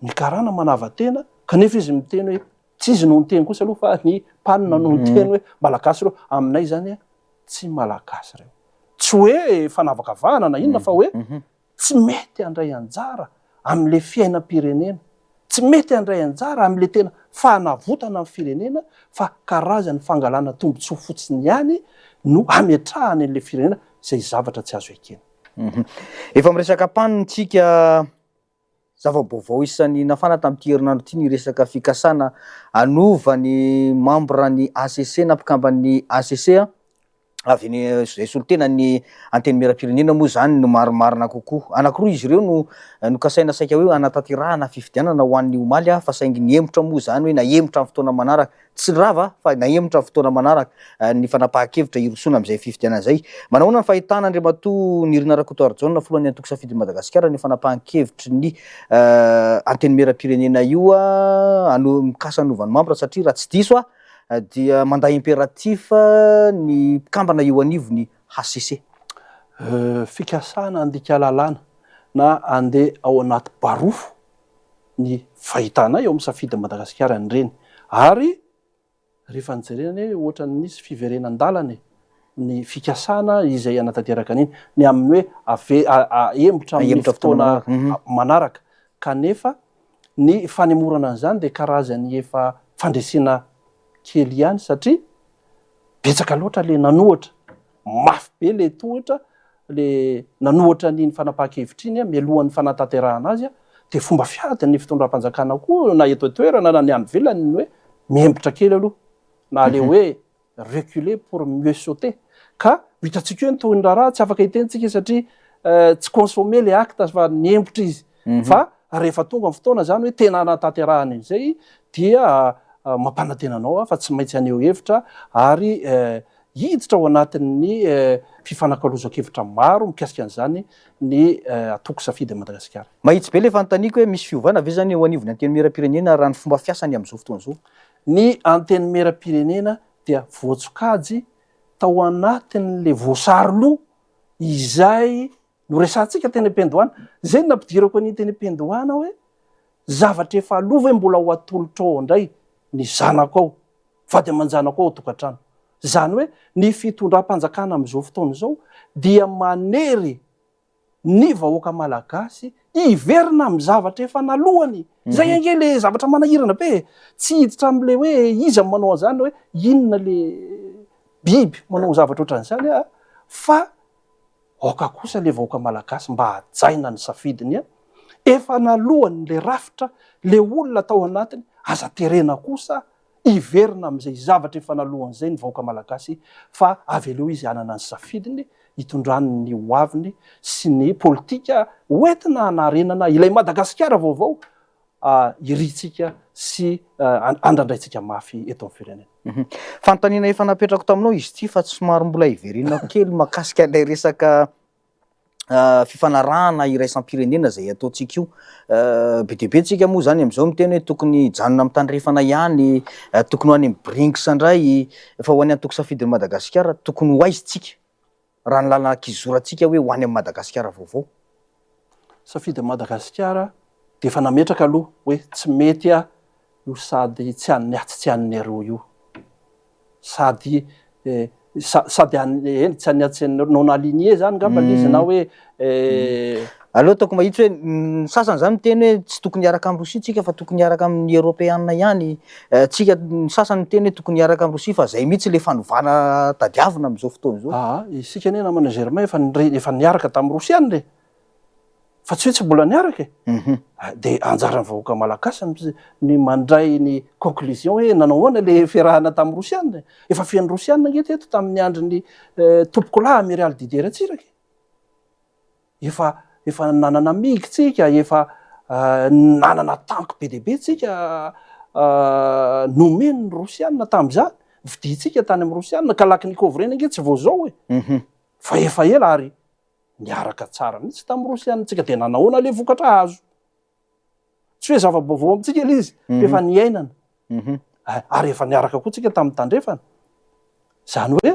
ny karana manava-tena kanefa izy miteny hoe tsy izy no niteny kosa aloha fa ny mpanina no niteny hoe malagasy ireo. Aminay zany a tsy malagasy ireo. Tsy hoe fanavakavahana na inona fa hoe tsy mety handray anjara amin'ilay fiainam-pirenena, tsy mety handray anjara amin'ilay tena fanavotana ny firenena fa karazan'ny fangalana tombontsoa fotsiny ihany no hametrahany an'ilay firenena izay zavatra tsy azo ekena. Efa miresaka pan tsika, zava-baovao isan'ny nafana tamin'ity herinandro ity ny resaka fikasana hanova ny mambra ny hcc na mpikamban'ny hcc. avy eny izay solontenan'ny Antenimierampirenena moa izany no marimarina kokoa. Anankiroa izy ireo no nokasaina saika hoe hanatanterahana fifidianana ho an'ny omaly fa saingy nihemotra moa izany hoe nahemotra amin'ny fotoana manaraka, tsy rava fa nahemotra amin'ny fotoana manaraka ny fanapahan-kevitra hirosoana amin'izay fifidianana izay. Manahoana ny fahitana Andriamatoa Nirina Rakotoarijaona filohan'ny antoko Safidin'i Madagasikara ny fanapahan-kevitry ny Antenimierampirenena io mikasa hanova ny mambra satria raha tsy diso aho dia mandat impératif ny mpikambana eo anivon'ny hcc. Fikasana handika lalàna na handeha ao anaty barofo ny fahitanay ao amin'ny Safidin'i Madagasikara an'ireny ary rehefa nijerena anie ohatran'ny nisy fiverenan-dalana e, ny fikasana izay hanatanteraka an'iny, ny amin'ny hoe ave- ahemotra amin'ny fotoana manaraka kanefa Ny fanemorana an'izany dia karazan'ny efa fandresena kely ihany satria betsaka loatra le nanohatra, mafy be le tohitra, le nanohatra an'iny fanapahan-kevitra iny mialohan'ny fanatanterahana azy dia fomba fiadin'ny fitondram-panjakana koa na eto an-toerana na ny any ivelany ny hoe mihemotra kely aloha na le hoe reculer pour mieux sauter ka ho hitantsika eo ny tohin'ny raharaha, tsy afaka hiteny tsika satria tsy consommer le acte fa niembotra izy fa rehefa tonga ny fotoana zany hoe tena hanatanterahana an'izay dia mampanantena anao aho fa tsy maintsy haneho hevitra ary hiditra ao anatin'ny fifanakalozan-kevitra maro mikasika an'izany ny antoko Safidy Madagasikara. Mahitsy be le fanontaniako hoe misy fiovana ve zany eo anivon'ny Antenimierampirenena raha ny fomba fiasany amin'izao fotoana izao? Ny Antenimierampirenena dia voatsokajy tao anatin'ilay voasary loha Izay noresahantsika teny am-piandohana. Izay no nampidirako an'iny teny am-piandohana hoe zavatra efa aloha ve mbola ho atolotrao ao indray ny zanakao, vady aman-janakao ao an-tokantrano. Izany hoe ny fitondram-panjakana amin'izao fotoana izao dia manery ny vahoaka malagasy hiverina amin'ny zavatra efa nalohany. Izay ange le zavatra manahirana be e. Tsy hiditra amin'le hoe iza no manao an'izany hoe inona le biby manao zavatra ohatran'izany a, fa aoka kosa le vahoaka malagasy mba hajaina ny safidiny a. Efa nalohany le rafitra, le olona tao anatiny, aza terena kosa hiverina amin'izay zavatra efa nalohany izay ny vahoaka malagasy fa aveleo izy hanana ny safidiny hitondrany ny ho aviny sy ny politika hoentina hanarenana ilay Madagasikara vaovao irintsika sy andrandraintsika mafy eto amin'ny firenena. Fanontaniana efa napetrako taminao izy ity fa somary mbola hiverenako kely mahakasika ilay resaka fifanarahana iraisam-pirenena izay ataontsika io. Be dia be tsika moa izany amin'izao miteny hoe tokony hijanona amin'ny tandrefana ihany, tokony ho any amin'ny BRICS indray, fa ho an'ny antoko Safidin'i Madagasikara tokony ho aiza tsika raha ny lalana kizorantsika hoe ho any amin'i Madagasikara vaovao? Safidin'i Madagasikara dia efa nametraka aloha hoe tsy mety io sady tsy an'ny atsy tsy an'ny aroa io. Sady sady any eny tsy any atsy non aligné zany ngamba le izy na hoe Aleo ataoko mahitsy hoe ny sasany zany miteny hoe tsy tokony hiaraka amin'i Rosia tsika fa tokony hiaraka amin'ny Eoropeana ihany, tsika ny sasany miteny hoe tokony hiaraka amin'i Rosia fa zay mihitsy le fanovana tadiavina amin'izao fotoana izao. Aa isika anie namana Germain efa nire- efa niaraka tamin'ny Rosiana e! Fa tsy hoe tsy mbola niaraka e! Dia anjaran'ny vahoaka malagasy ny mandray ny conclusion hoe nanao ahoana le fiarahana tamin'ny Rosiana e! Efa feno Rosiana ange teto tamin'ny andron'ny tompokolahy Amiraly Didier Ratsiraka e! Efa efa nanana mig tsika, efa nanana tank be dia be tsika nomen'ny Rosiana tamin'izany, novidiantsika tany amin'ny Rosiana, Kalachnikov ireny ange tsy vao izao e! Fa efa ela ary Niaraka tsara mihitsy tamin'ny Rosiana tsika dia nanahoana ilay vokatra azo? Tsy hoe zava-baovao amintsika ilay izy, fa efa niainana. Ary efa niaraka koa tsika tamin'ny tandrefana. Izany hoe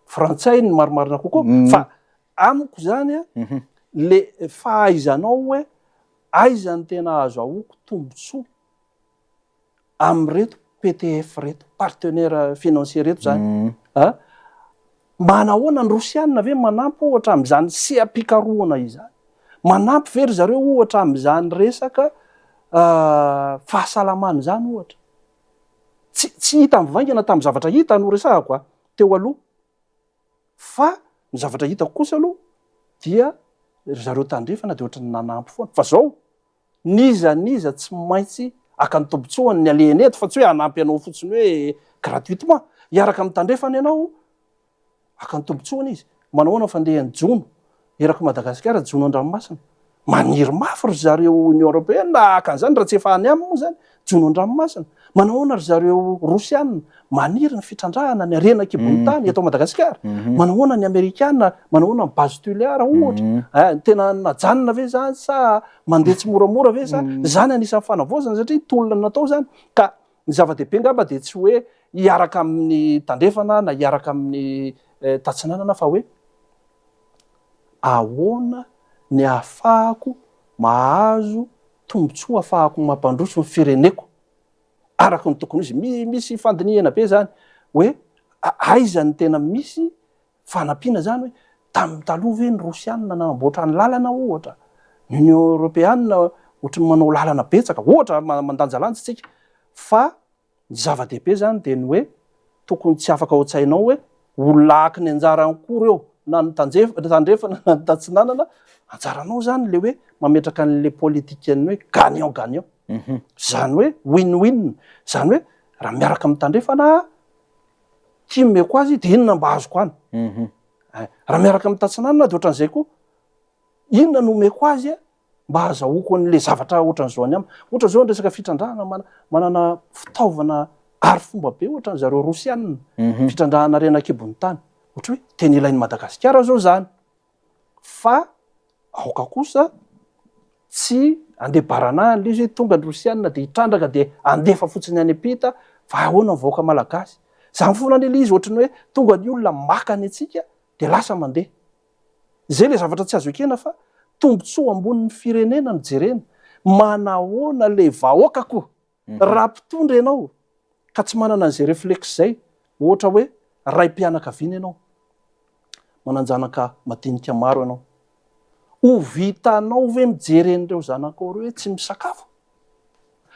frantsay ny marimarina kokoa. Fa amiko izany an, le fahaizanao hoe aiza no tena ahazoako tombontsoa amin'ireto PTF ireto, partenaire financier ireto izany. A! Manahoana ny Rosiana ve manampy ohatra amin'izany seha-pikarohana izany? Manampy ve ry zareo ohatra amin'izany resaka fahasalamana izany ohatra? Tsy tsy hita mivaingana tamin'ny zavatra hita no resahako a, teo aloha. Fa ny zavatra hitako kosa aloha dia ry zareo tandrefana dia ohatran'ny nanampy foana. Fa izao, N'iza n'iza tsy maintsy haka ny tombotsoany ny alehany eto fa tsy hoe hanampy anao fotsiny hoe gratuitement. Hiaraka amin'ny tandrefana ianao, haka ny tombotsoany izy. Manao ahoana ny fandehan'ny jono erak'i Madagasikara, jono an-dranomasina? Maniry mafy ry zareo Union Européenne haka an'izany raha tsy efa any aminy moa izany, jono an-dranomasina. Manao ahoana ry zareo Rosiana? Maniry ny fitrandrahana ny harena an-kibon'ny tany eto Madagasikara. Manao ahoana ny Amerikana? Manao ahoana ny base Tuléar ohatra? Eh, tena najanona ve izany sa mandeha tsimoramora ve sa? Izany anisan'ny fanavaozana satria tolona natao izany. Ka ny zava-dehibe angamba dia tsy hoe hiaraka amin'ny tandrefana na hiaraka amin'ny tatsinanana fa hoe ahoana ny ahafahako mahazo tombontsoa ahafahako mampandroso ny fireneko araka ny tokony ho izy. Misy fandinihana be zany hoe aiza ny tena misy fanampiana zany hoe tamin'ny taloha ve ny Rosiana nanamboatra ny lalana ohatra, ny Union Europeana ohatry ny manao lalana betsaka ohatra mandanjalanja isika fa ny zava-dehibe zany dia ny hoe tokony tsy afaka ao an-tsainao hoe olona haka ny anjarany koa ireo na ny tandrefana na ny tatsinanana, anjaranao zany le hoe mametraka an'le politikan'ny hoe gagnant gagnant. Izany hoe win win, izany hoe raha miaraka amin'ny tandrefana aho, ity omeko azy dia inona mba azoko any. Raha miaraka amin'ny tatsinanana aho dia ohatran'izay koa, inona no omeko azy mba hahazahoako an'ilay zavatra ohatran'izao any aminy. Ohatra izao ny resaka fitrandrahana, manana fitaovana arifomba be ohatra ny zareo Rosiana, fitrandrahana harena an-kibon'ny tany. Ohatra hoe tena ilain'i Madagasikara izao izany. Fa aoka kosa tsy andeha baranahiny ilay izy hoe tonga ny Rosiana dia hitrandraka dia handefa fotsiny any am-pita fa ahoana ny vahoaka malagasy. Izany foana anie ilay izy ohatran'ny hoe tonga ny olona maka ny antsika dia lasa mandeha. Izay ilay zavatra tsy azo ekena fa tombontsoa ambonin'ny firenena no jerena. Manahoana ilay vahoakako? Raha mpitondra ianao ka tsy manana an'izay réflexe izay, ohatra hoe raim-pianakaviana ianao, manan-janaka madinika maro ianao, ho vitanao ve mijery an'ireo zanakao ireo hoe tsy misakafo?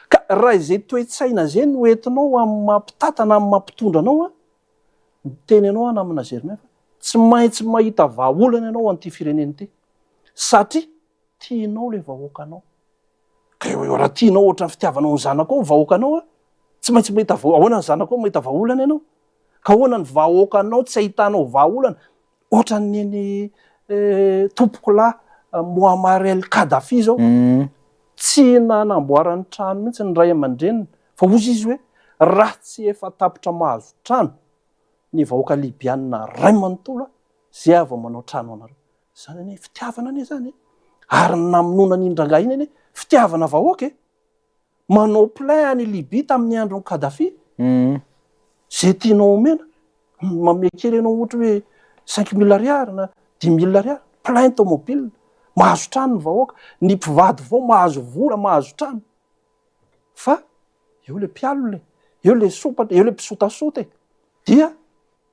Ka raha izay toe-tsaina izay no entinao amin'ny maha mpitantana, amin'ny maha mpitondra anao an, miteny anao aho namana Germain fa tsy maintsy mahita vahaolana ianao ho an'ity firenena ity satria tianao ilay vahoakanao. Ka eo eo raha tianao ohatran'ny fitiavanao ny zanakao ny vahoakanao an, tsy maintsy mahita vaha, ahoana ny zanakao mahita vahaolana ianao? Ka ahoana ny vahoakanao tsy ahitanao vahaolana? Ohatran'ny eny tompokolahy Muammar El Kadhafi izao, tsy nanamboarany trano mihitsy ny ray aman-dreniny fa hozy izy hoe raha tsy efa tapitra mahazo trano ny vahoaka libianina ray manontolo aho, zay aho vao manao trano ho anareo. Zany anie fitiavana anie zany e! Ary ny namonoana an'iny rangahy iny anie fitiavana vahoaka e! Manao plein any Libye tamin'ny andron'i Kadhafi, zay tianao omena, manome kely ianao ohatra hoe 5000 ariary na 10000 ariary, plein tomobile, mahazo trano ny vahoaka, ny mpivady vao mahazo vola mahazo trano, fa eo le mpialona e, eo le sompatra, eo le mpisotasota e, dia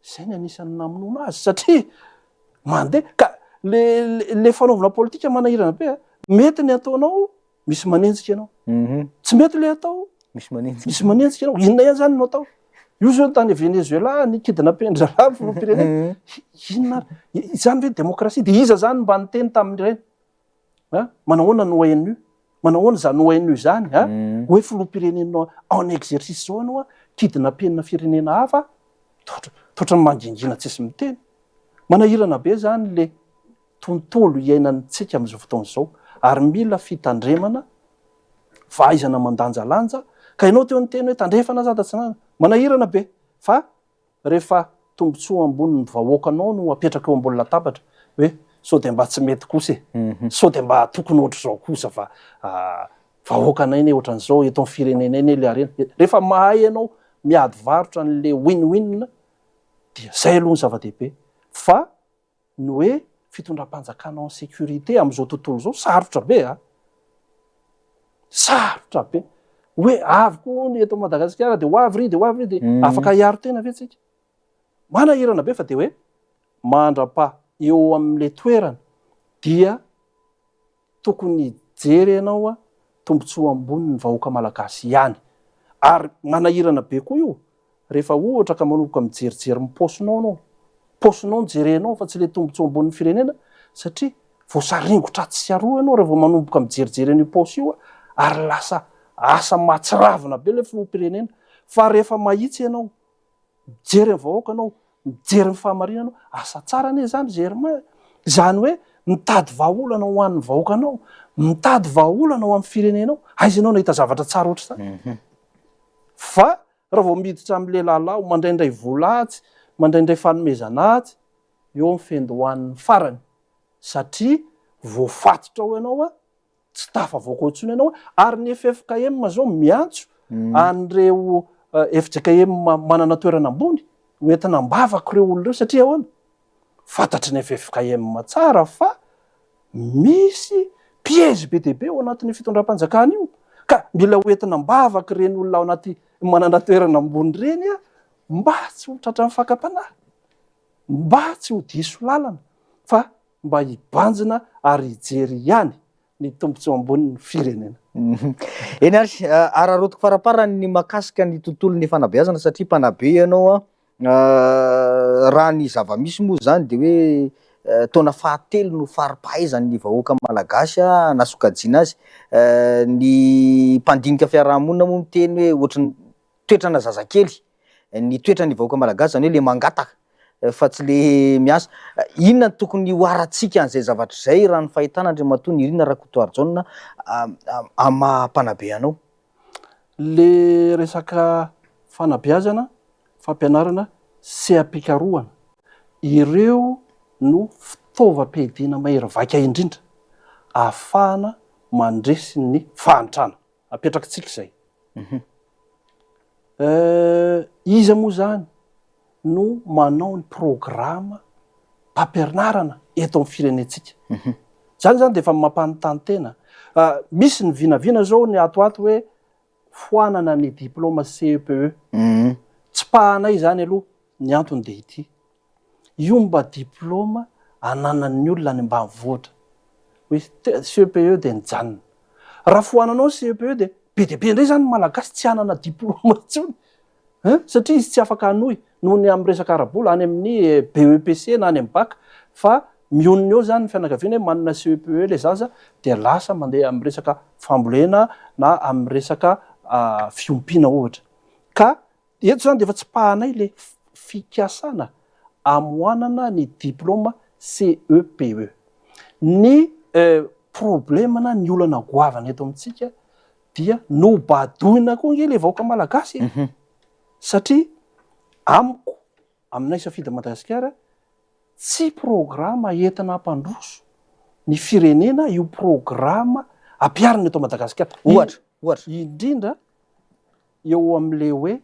Zay ny anisan'ny namonoana azy satria mandeha ka le le fanaovana politika manahirana be a, mety ny ataonao misy manenjika ianao, tsy mety le atao misy manenjika, misy manenjika ianao, inona ihany zany no atao? Io zao tany Venezuela ny kidnapping-dRaharaha filoham-pirenena, inona ary, izany ve demokrasia? De iza zany mba niteny tamin'ireny? A! Manahoana ny ONU? Manahoana izany ONU izany a? Hoe filoham-pirenena en exercice izao ianao a, kidnappena firenena hafa, toa ohatran'ny mangingina tsisy miteny. Manahirana be izany le tontolo iainantsika amin'izao fotoana izao ary mila fitandremana, fahaizana mandanjalanja, ka ianao teo niteny hoe tandrefana sa tatsinanana, manahirana be fa rehefa tombotsoa ambonin'ny vahoakanao no apetraka eo ambony latabatra hoe sao dia mba tsy mety kosa e, sao dia mba tokony ohatr'izao kosa fa vahoakanay anie ohatran'izao, eto amin'ny firenenay anie ilay harena. Rehefa mahay ianao miady varotra an'ilay win-win dia izay aloha ny zava-dehibe fa Ny hoe fitondram-panjakana en sécurité amin'izao tontolo izao sarotra be a! Sarotra be. Hoe avy koa hono eto Madagasikara dia ho avy ry dia ho avy ry dia afaka hiaro tena ve tsika? Manahirana be fa dia hoe mandra-pa eo amin'ilay toerana dia Tokony hijery ianao tombotsoa ambony ny vahoaka malagasy ihany. Ary manahirana be koa io rehefa ohatra ka manomboka mijerijery ny paosinao anao. Paosinao no jerenao fa tsy ilay tombotsoa ambonin'ny firenena satria voasaringotra atsy sy aroa ianao raha vao manomboka mijerijery an'io paosy io ary lasa asa mahatsiravina be ilay filoham-pirenena. Fa rehefa mahitsy ianao Mijery ny vahoaka anao, mijery ny fahamarinana anao, asa tsara anie izany Germain e! Izany hoe mitady vahaolana ho an'ny vahoakanao, mitady vahaolana ho an'ny firenenao, aiza ianao nahita zavatra tsara ohatr'izany? Fa raha vao miditra amin'ilay lalao, mandraindray vola atsy, mandraindray fanomezana atsy, eo ny fiandohan'ny farany, satria voafatotra ao ianao an, tsy tafavoaka ao intsony ianao ary ny ffkm zao miantso an'ireo fjkm manana toerana ambony ho entina am-bavaka ireo olona ireo satria ahoana? Fantatry ny ffkm tsara fa misy piège be dia be ao anatin'io fitondram-panjakana io ka mila ho entina am-bavaka ireny olona ao anaty manana toerana ambony ireny mba tsy ho tratran'ny fakam-panahy, mba tsy ho diso lalana fa mba hibanjina ary hijery ihany ny tombontsoa ambonin'ny firenena. Eny ary, araraotiko faraparany ny mahakasika ny tontolon'ny fanabeazana satria mpanabe ianao an, raha ny zava-misy moa izany dia hoe taona fahatelo no fari-pahaizan'ny vahoaka malagasy na sokajiana azy, ny mpandinika fiarahamonina moa miteny hoe ohatry ny toetrana zazakely ny toetran'ny vahoaka malagasy zany hoe le mangataka fa tsy le miasa. Inona no tokony hihoarantsika an'izay zavatra izay raha ny fahitana Andriamatoa Nirina Rakotoarijaona amin'ny maha mpanabe anao? Le resaka fanabeazana, fampianarana, seha-pikarohana, ireo no fitaovam-piadiana mahery vaika indrindra ahafahana mandresy ny fahantrana. Apetrakitsika izay. Iza moa izany no manao ny programa mpampianarana eto amin'ny firenentsika. Zany zany de efa mampanontany tena. Misy ny vinavina zao ny ato ato hoe foanana ny diplôme CEPE. Tsipahanay zany aloha ny antony de ity. Io mba diplôme ananan'ny olona any ambanivohitra. Hoe CEPE de nijanona. Raha foananao CEPE de be dia be indray zany ny Malagasy tsy hanana diplôme intsony. Hein? Satria izy tsy afaka hanohy noho ny amin'ny resaka ara-bola any amin'ny BEPC na any amin'ny bac, fa mionona eo zany ny fianakaviana hoe manana CEPE le zaza dia lasa mandeha amin'ny resaka fambolena na amin'ny resaka fiompiana ohatra. Ka eto zany dia efa tsipahanay le fikasana amoanana ny diplôme CEPE. Ny problème na ny olana goavana eto amintsika dia nobadoina koa nge le vahoaka malagasy e. Satria amiko, aminay Safidy Madagasikara, tsy programa entina hampandroso ny firenena io programa ampiharina eto Madagasikara. Ohatra, ohatra. Indrindra eo amin'le hoe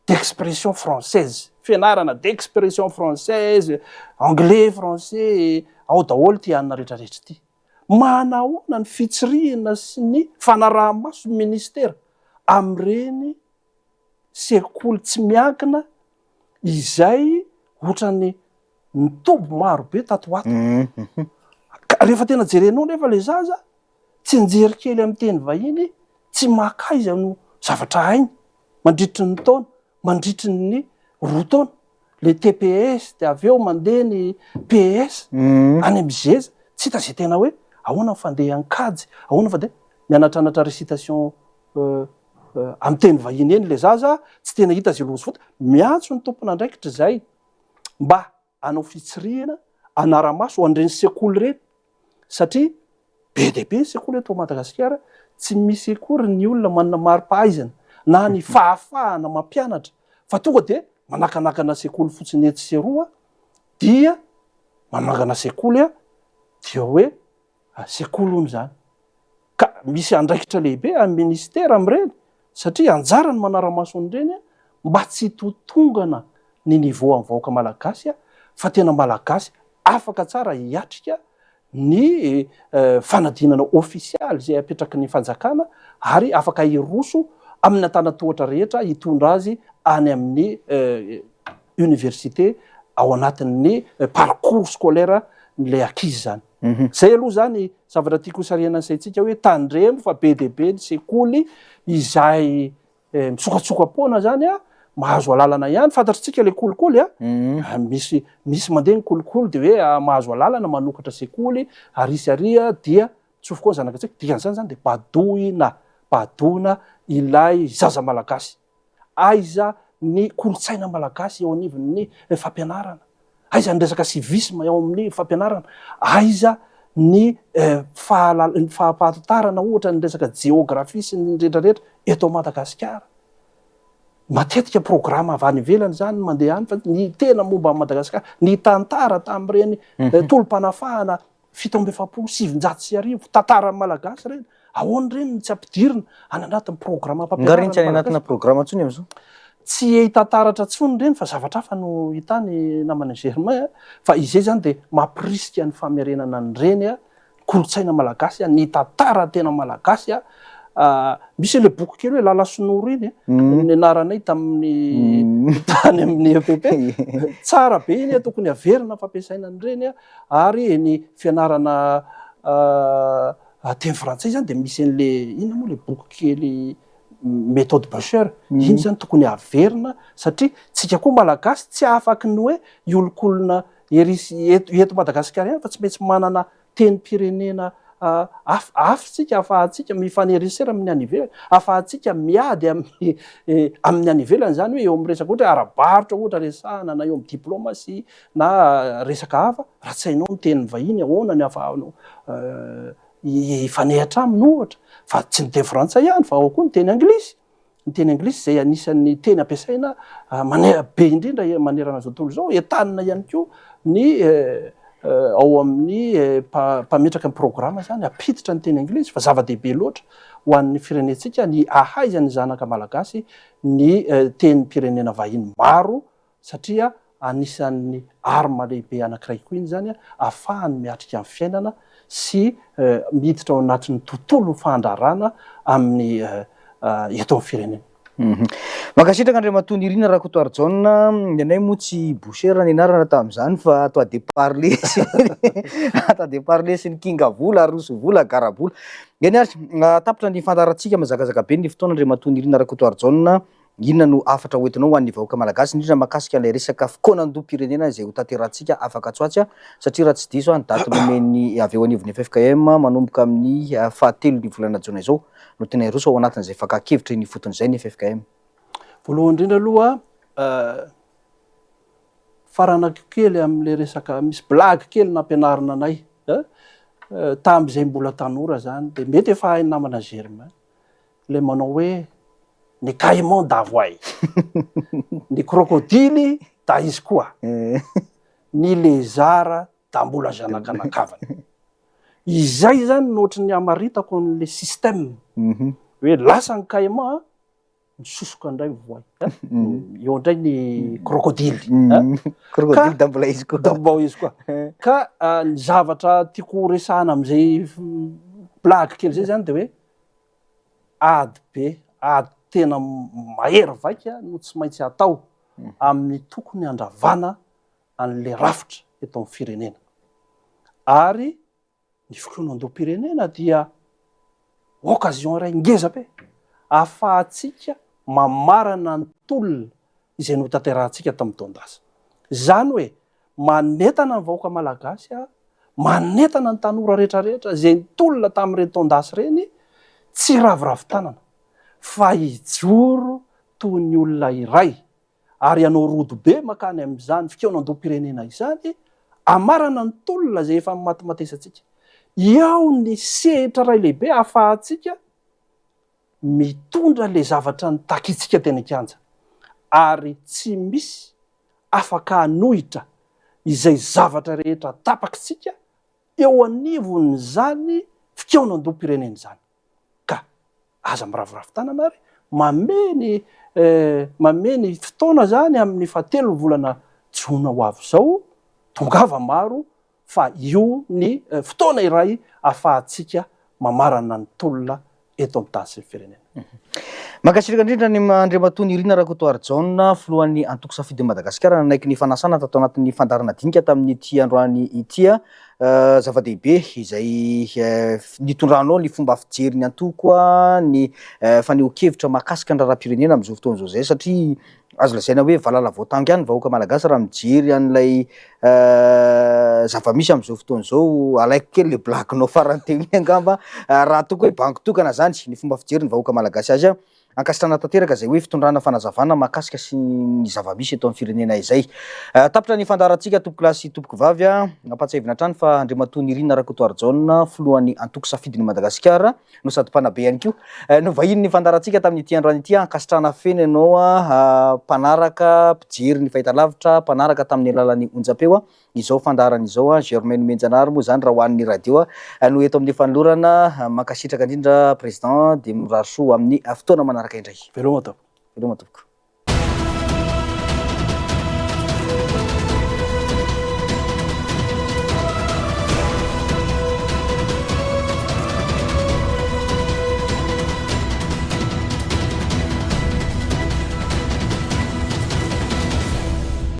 d'expression française, fianarana d'expression française, anglais, français, ao daholo ty anina rehetrarehetra ity. Manahoana ny fitsirihina sy ny fanaraha-maso ny ministera amin'ireny sekoly tsy miankina izay ohatran'ny nitobo maro be tato ho ato. Ka rehefa tena jerenao nefa le zaza, tsy njery kely amin'ny teny vahiny, tsy maka aiza no zavatra hainy mandritry ny taona, mandritry ny 2 taona. Le TPS de avy eo mandeha ny PS any amin'ny GES, tsy hita zay tena hoe ahoana ny fandehan'ny kajy, ahoana fandeha, mianatranatra récitation amin'ny teny vahiny eny le zaza, tsy tena hita zay loha sy vody. Miantso ny tompon'andraikitra izay mba hanao fitsirihana, hanara-maso ho an'ireny sekoly ireny, satria be dia be ny sekoly eto Madagasikara, tsy misy akory ny olona manana mari-pahaizana na ny fahafahana mampianatra fa tonga dia manakanakana sekoly fotsiny etsy sy eroa dia manangana sekoly dia hoe sekoly hono izany. Ka misy andraikitra lehibe amin'ny ministera amin'ireny satria anjara ny manara-maso an'ireny mba tsy hitotongana ny niveau an'ny vahoaka malagasy fa tena malagasy afaka tsara hiatrika ny fanadinana ofisialy izay apetraky ny fanjakana ary afaka hiroso amin'ny antanan-tohatra rehetra hitondra azy any amin'ny université ao anatin'ny parcours scolaire n'ilay ankizy izany. Izay aloha izany zavatra tiako hosarihana ny saintsika hoe tandremo fa be dia be ny sekoly izay Misokatsoka-poana zany a, mahazo alalana ihany, fantatritsika le kolikoly a, misy misy mandeha ny kolikoly de hoe mahazo alalana manokatra sekoly ary sy ary dia mitsofoka ao ny zanakatsika, dikan'izany zany de badoina, badoina ilay zaza malagasy. Aiza ny kolontsaina malagasy eo anivon'ny fampianarana? Aiza ny resaka civisme eo amin'ny fampianarana? Aiza ny fahalala- ny fahampahafantarana ohatra ny resaka jeografia sy ny rehetra rehetra eto Madagasikara? Matetika programa avy any ivelany izany no mandeha any fa ny tena momba an'i Madagasikara, ny tantara tamin'ireny tolom-panafahana 1947, tantaran'ny Malagasy ireny, ahoana ireny no tsy ampidirina any anatin'ny programam-pampianarana Nga ireny tsy any anatina programa intsony amin'izao? Tsy hita taratra intsony ireny fa zavatra hafa no hita any namana Germain a, fa izay izany dia mampirisika ny famerenana an'ireny a, kolontsaina malagasy a, ny tantara tena malagasy a, misy ilay boky kely hoe Lala sy Noro iny a, nianaranay tamin'ny tany amin'ny EPP, tsara be iny a, tokony haverina fampiasaina an'ireny a, ary ny fianarana teny frantsay izany dia misy an'le inona moa ilay boky kely méthode Beucher, iny izany tokony haverina satria tsika koa malagasy tsy afaky ny hoe hiolokolona ery sy eto eto Madagasikara ihany fa tsy maintsy manana tenim-pirenena hafa hafa isika ahafahantsika mifanerasera amin'ny any ivelany, ahafahantsika miady amin'ny amin'ny any ivelany izany hoe eo amin'ny resaka ohatra hoe ara-barotra ohatra resahana na eo amin'ny diplomasia na resaka hafa, raha tsy hainao ny tenin'ny vahiny ahoana ny ahafahanao hifanehatra aminy ohatra, fa tsy ny teny frantsay ihany fa ao koa ny teny anglisy. Ny teny anglisy izay anisan'ny teny ampiasaina be indrindra manerana izao tontolo izao, entanina ihany koa ny ao amin'ny mpametraka ny programa izany hampiditra ny teny anglisy fa zava-dehibe loatra ho an'ny firenentsika ny hahaizan'ny zanaka malagasy ny tenim-pirenena vahiny maro satria anisan'ny arme lehibe anankiray koa iny zany ahafahany miatrika ny fiainana sy miditra ao anatin'ny tontolo fandraharahana amin'ny eto amin'ny firenena. Mankasitraka Andriamatoa Nirina Rakotoarijaona, ny anay moa tsy Boucher ny anarana tamin'izany fa à toi de parler sy à toi de parler sy ny kinga vola, aroso vola, garabola. Eny ary, tapitra ny fandaharantsika, mazakazaka be ny fotoana Andriamatoa Nirina Rakotoarijaona, inona no hafatra hoentinao ho an'ny vahoaka malagasy, indrindra mahakasika ilay resaka fikaonandoham-pirenena izay hotanterahantsika afaka atsy ho atsy, satria raha tsy diso aho ny daty nomen'ny avy eo anivon'ny ffkm manomboka amin'ny fahatelon'ny volana jona izao no tena hiroso ao anatin'izay fakan-kevitra eny ifotony izay ny ffkm. Voalohany indrindra aloha, faranako kely amin'ilay resaka, misy blague kely nampianarina anay tamin'izay mbola tanora zany, dia mety efa hain'ny namana Germain, ilay manao hoe ny caïman da voay, ny crocodile da izy koa, ny lézard da mbola zanakanakavany. Izay zany no ohatry ny hamaritako an'le système hoe lasa ny caïman misosoka indray ny voay, eo indray ny crocodile. Crocodile da mbola izy koa. Da mbola izy koa. Ka ny zavatra tiako horesahana amin'izay blague kely zay zany de hoe ady be, ady tena mahery vaika no tsy maintsy atao amin'ny tokony handravana an'le rafitra eto amin'ny firenena. Ary ny fikaonandoham-pirenena dia occasion iray ngeza be ahafahantsika mamarana ny tolona izay notanterahantsika tamin'ny taon-dasa. Izany hoe manentana ny vahoaka malagasy aho, manentana ny tanora rehetrarehetra izay nitolona tamin'ireny taon-dasa ireny, tsy hiraviravy tanana fa hijoro toy ny olona iray ary hanao rodobe mankany amin'izany fikaonandoham-pirenena izany, hamarana ny tolona izay efa nimatimatesantsika. Eo ny sehatra iray lehibe ahafahantsika mitondra ilay zavatra nitakintsika teny an-kianja, ary tsy misy afaka hanohitra izay zavatra rehetra tapakitsika eo anivon'izany fikaonandoham-pirenena izany. Ka aza miraviravy tanana ary mamehy ny mamehy ny fotoana zany amin'ny fahatelon'ny volana jona ho avy izao, tongava maro fa io ny fotoana iray ahafahantsika mamarana ny tolona eto amin'ny tany sy ny firenena. Mankasitraka indrindra ny Andriamatoa Nirina Rakotoarijaona, filohan'ny antoko Safidin'i Madagasikara nanaiky ny fanasana tato anatin'ny fandaharana dinika tamin'ity androany ity. Zava-dehibe izay nitondranao ny fomba fijery ny antoko, ny fanehoan-kevitra mahakasika ny raharaham-pirenena amin'izao fotoana izao izay satria azo lazaina hoe valala voatango ihany ny vahoaka malagasy raha mijery an'ilay zava-misy amin'izao fotoana izao. Alaiko kely ilay blague-nao farany teo iny angamba raha toa ka hoe bango tokana izany ny fomba fijery ny vahoaka malagasy azy. Ankasitrahana tanteraka izay hoe fitondrana fanazavana mahakasika sy ny zava-misy eto amin'ny firenena izay. Tapitra ny fandaharantsika tompokolahy sy tompokovavy. Ampahatsiahivina hatrany fa Andriamatoa Nirina Rakotoarijaona, filohan'ny antoko Safidin'i Madagasikara no sady mpanabe ihany koa no vahinin'ny fandaharantsika tamin'ity androany ity. Ankasitrahana feno ianao mpanaraka, mpijery ny fahitalavitra, mpanaraka tamin'ny alalan'ny onjam-peo izao fandaharana izao. Germain Nomenjanahary moa izany raha ho an'ny radio no eto amin'ny fanolorana. Mankasitraka indrindra Président dia mirary soa amin'ny fotoana manaraka indray. Veloma tompoko. Veloma tompoko.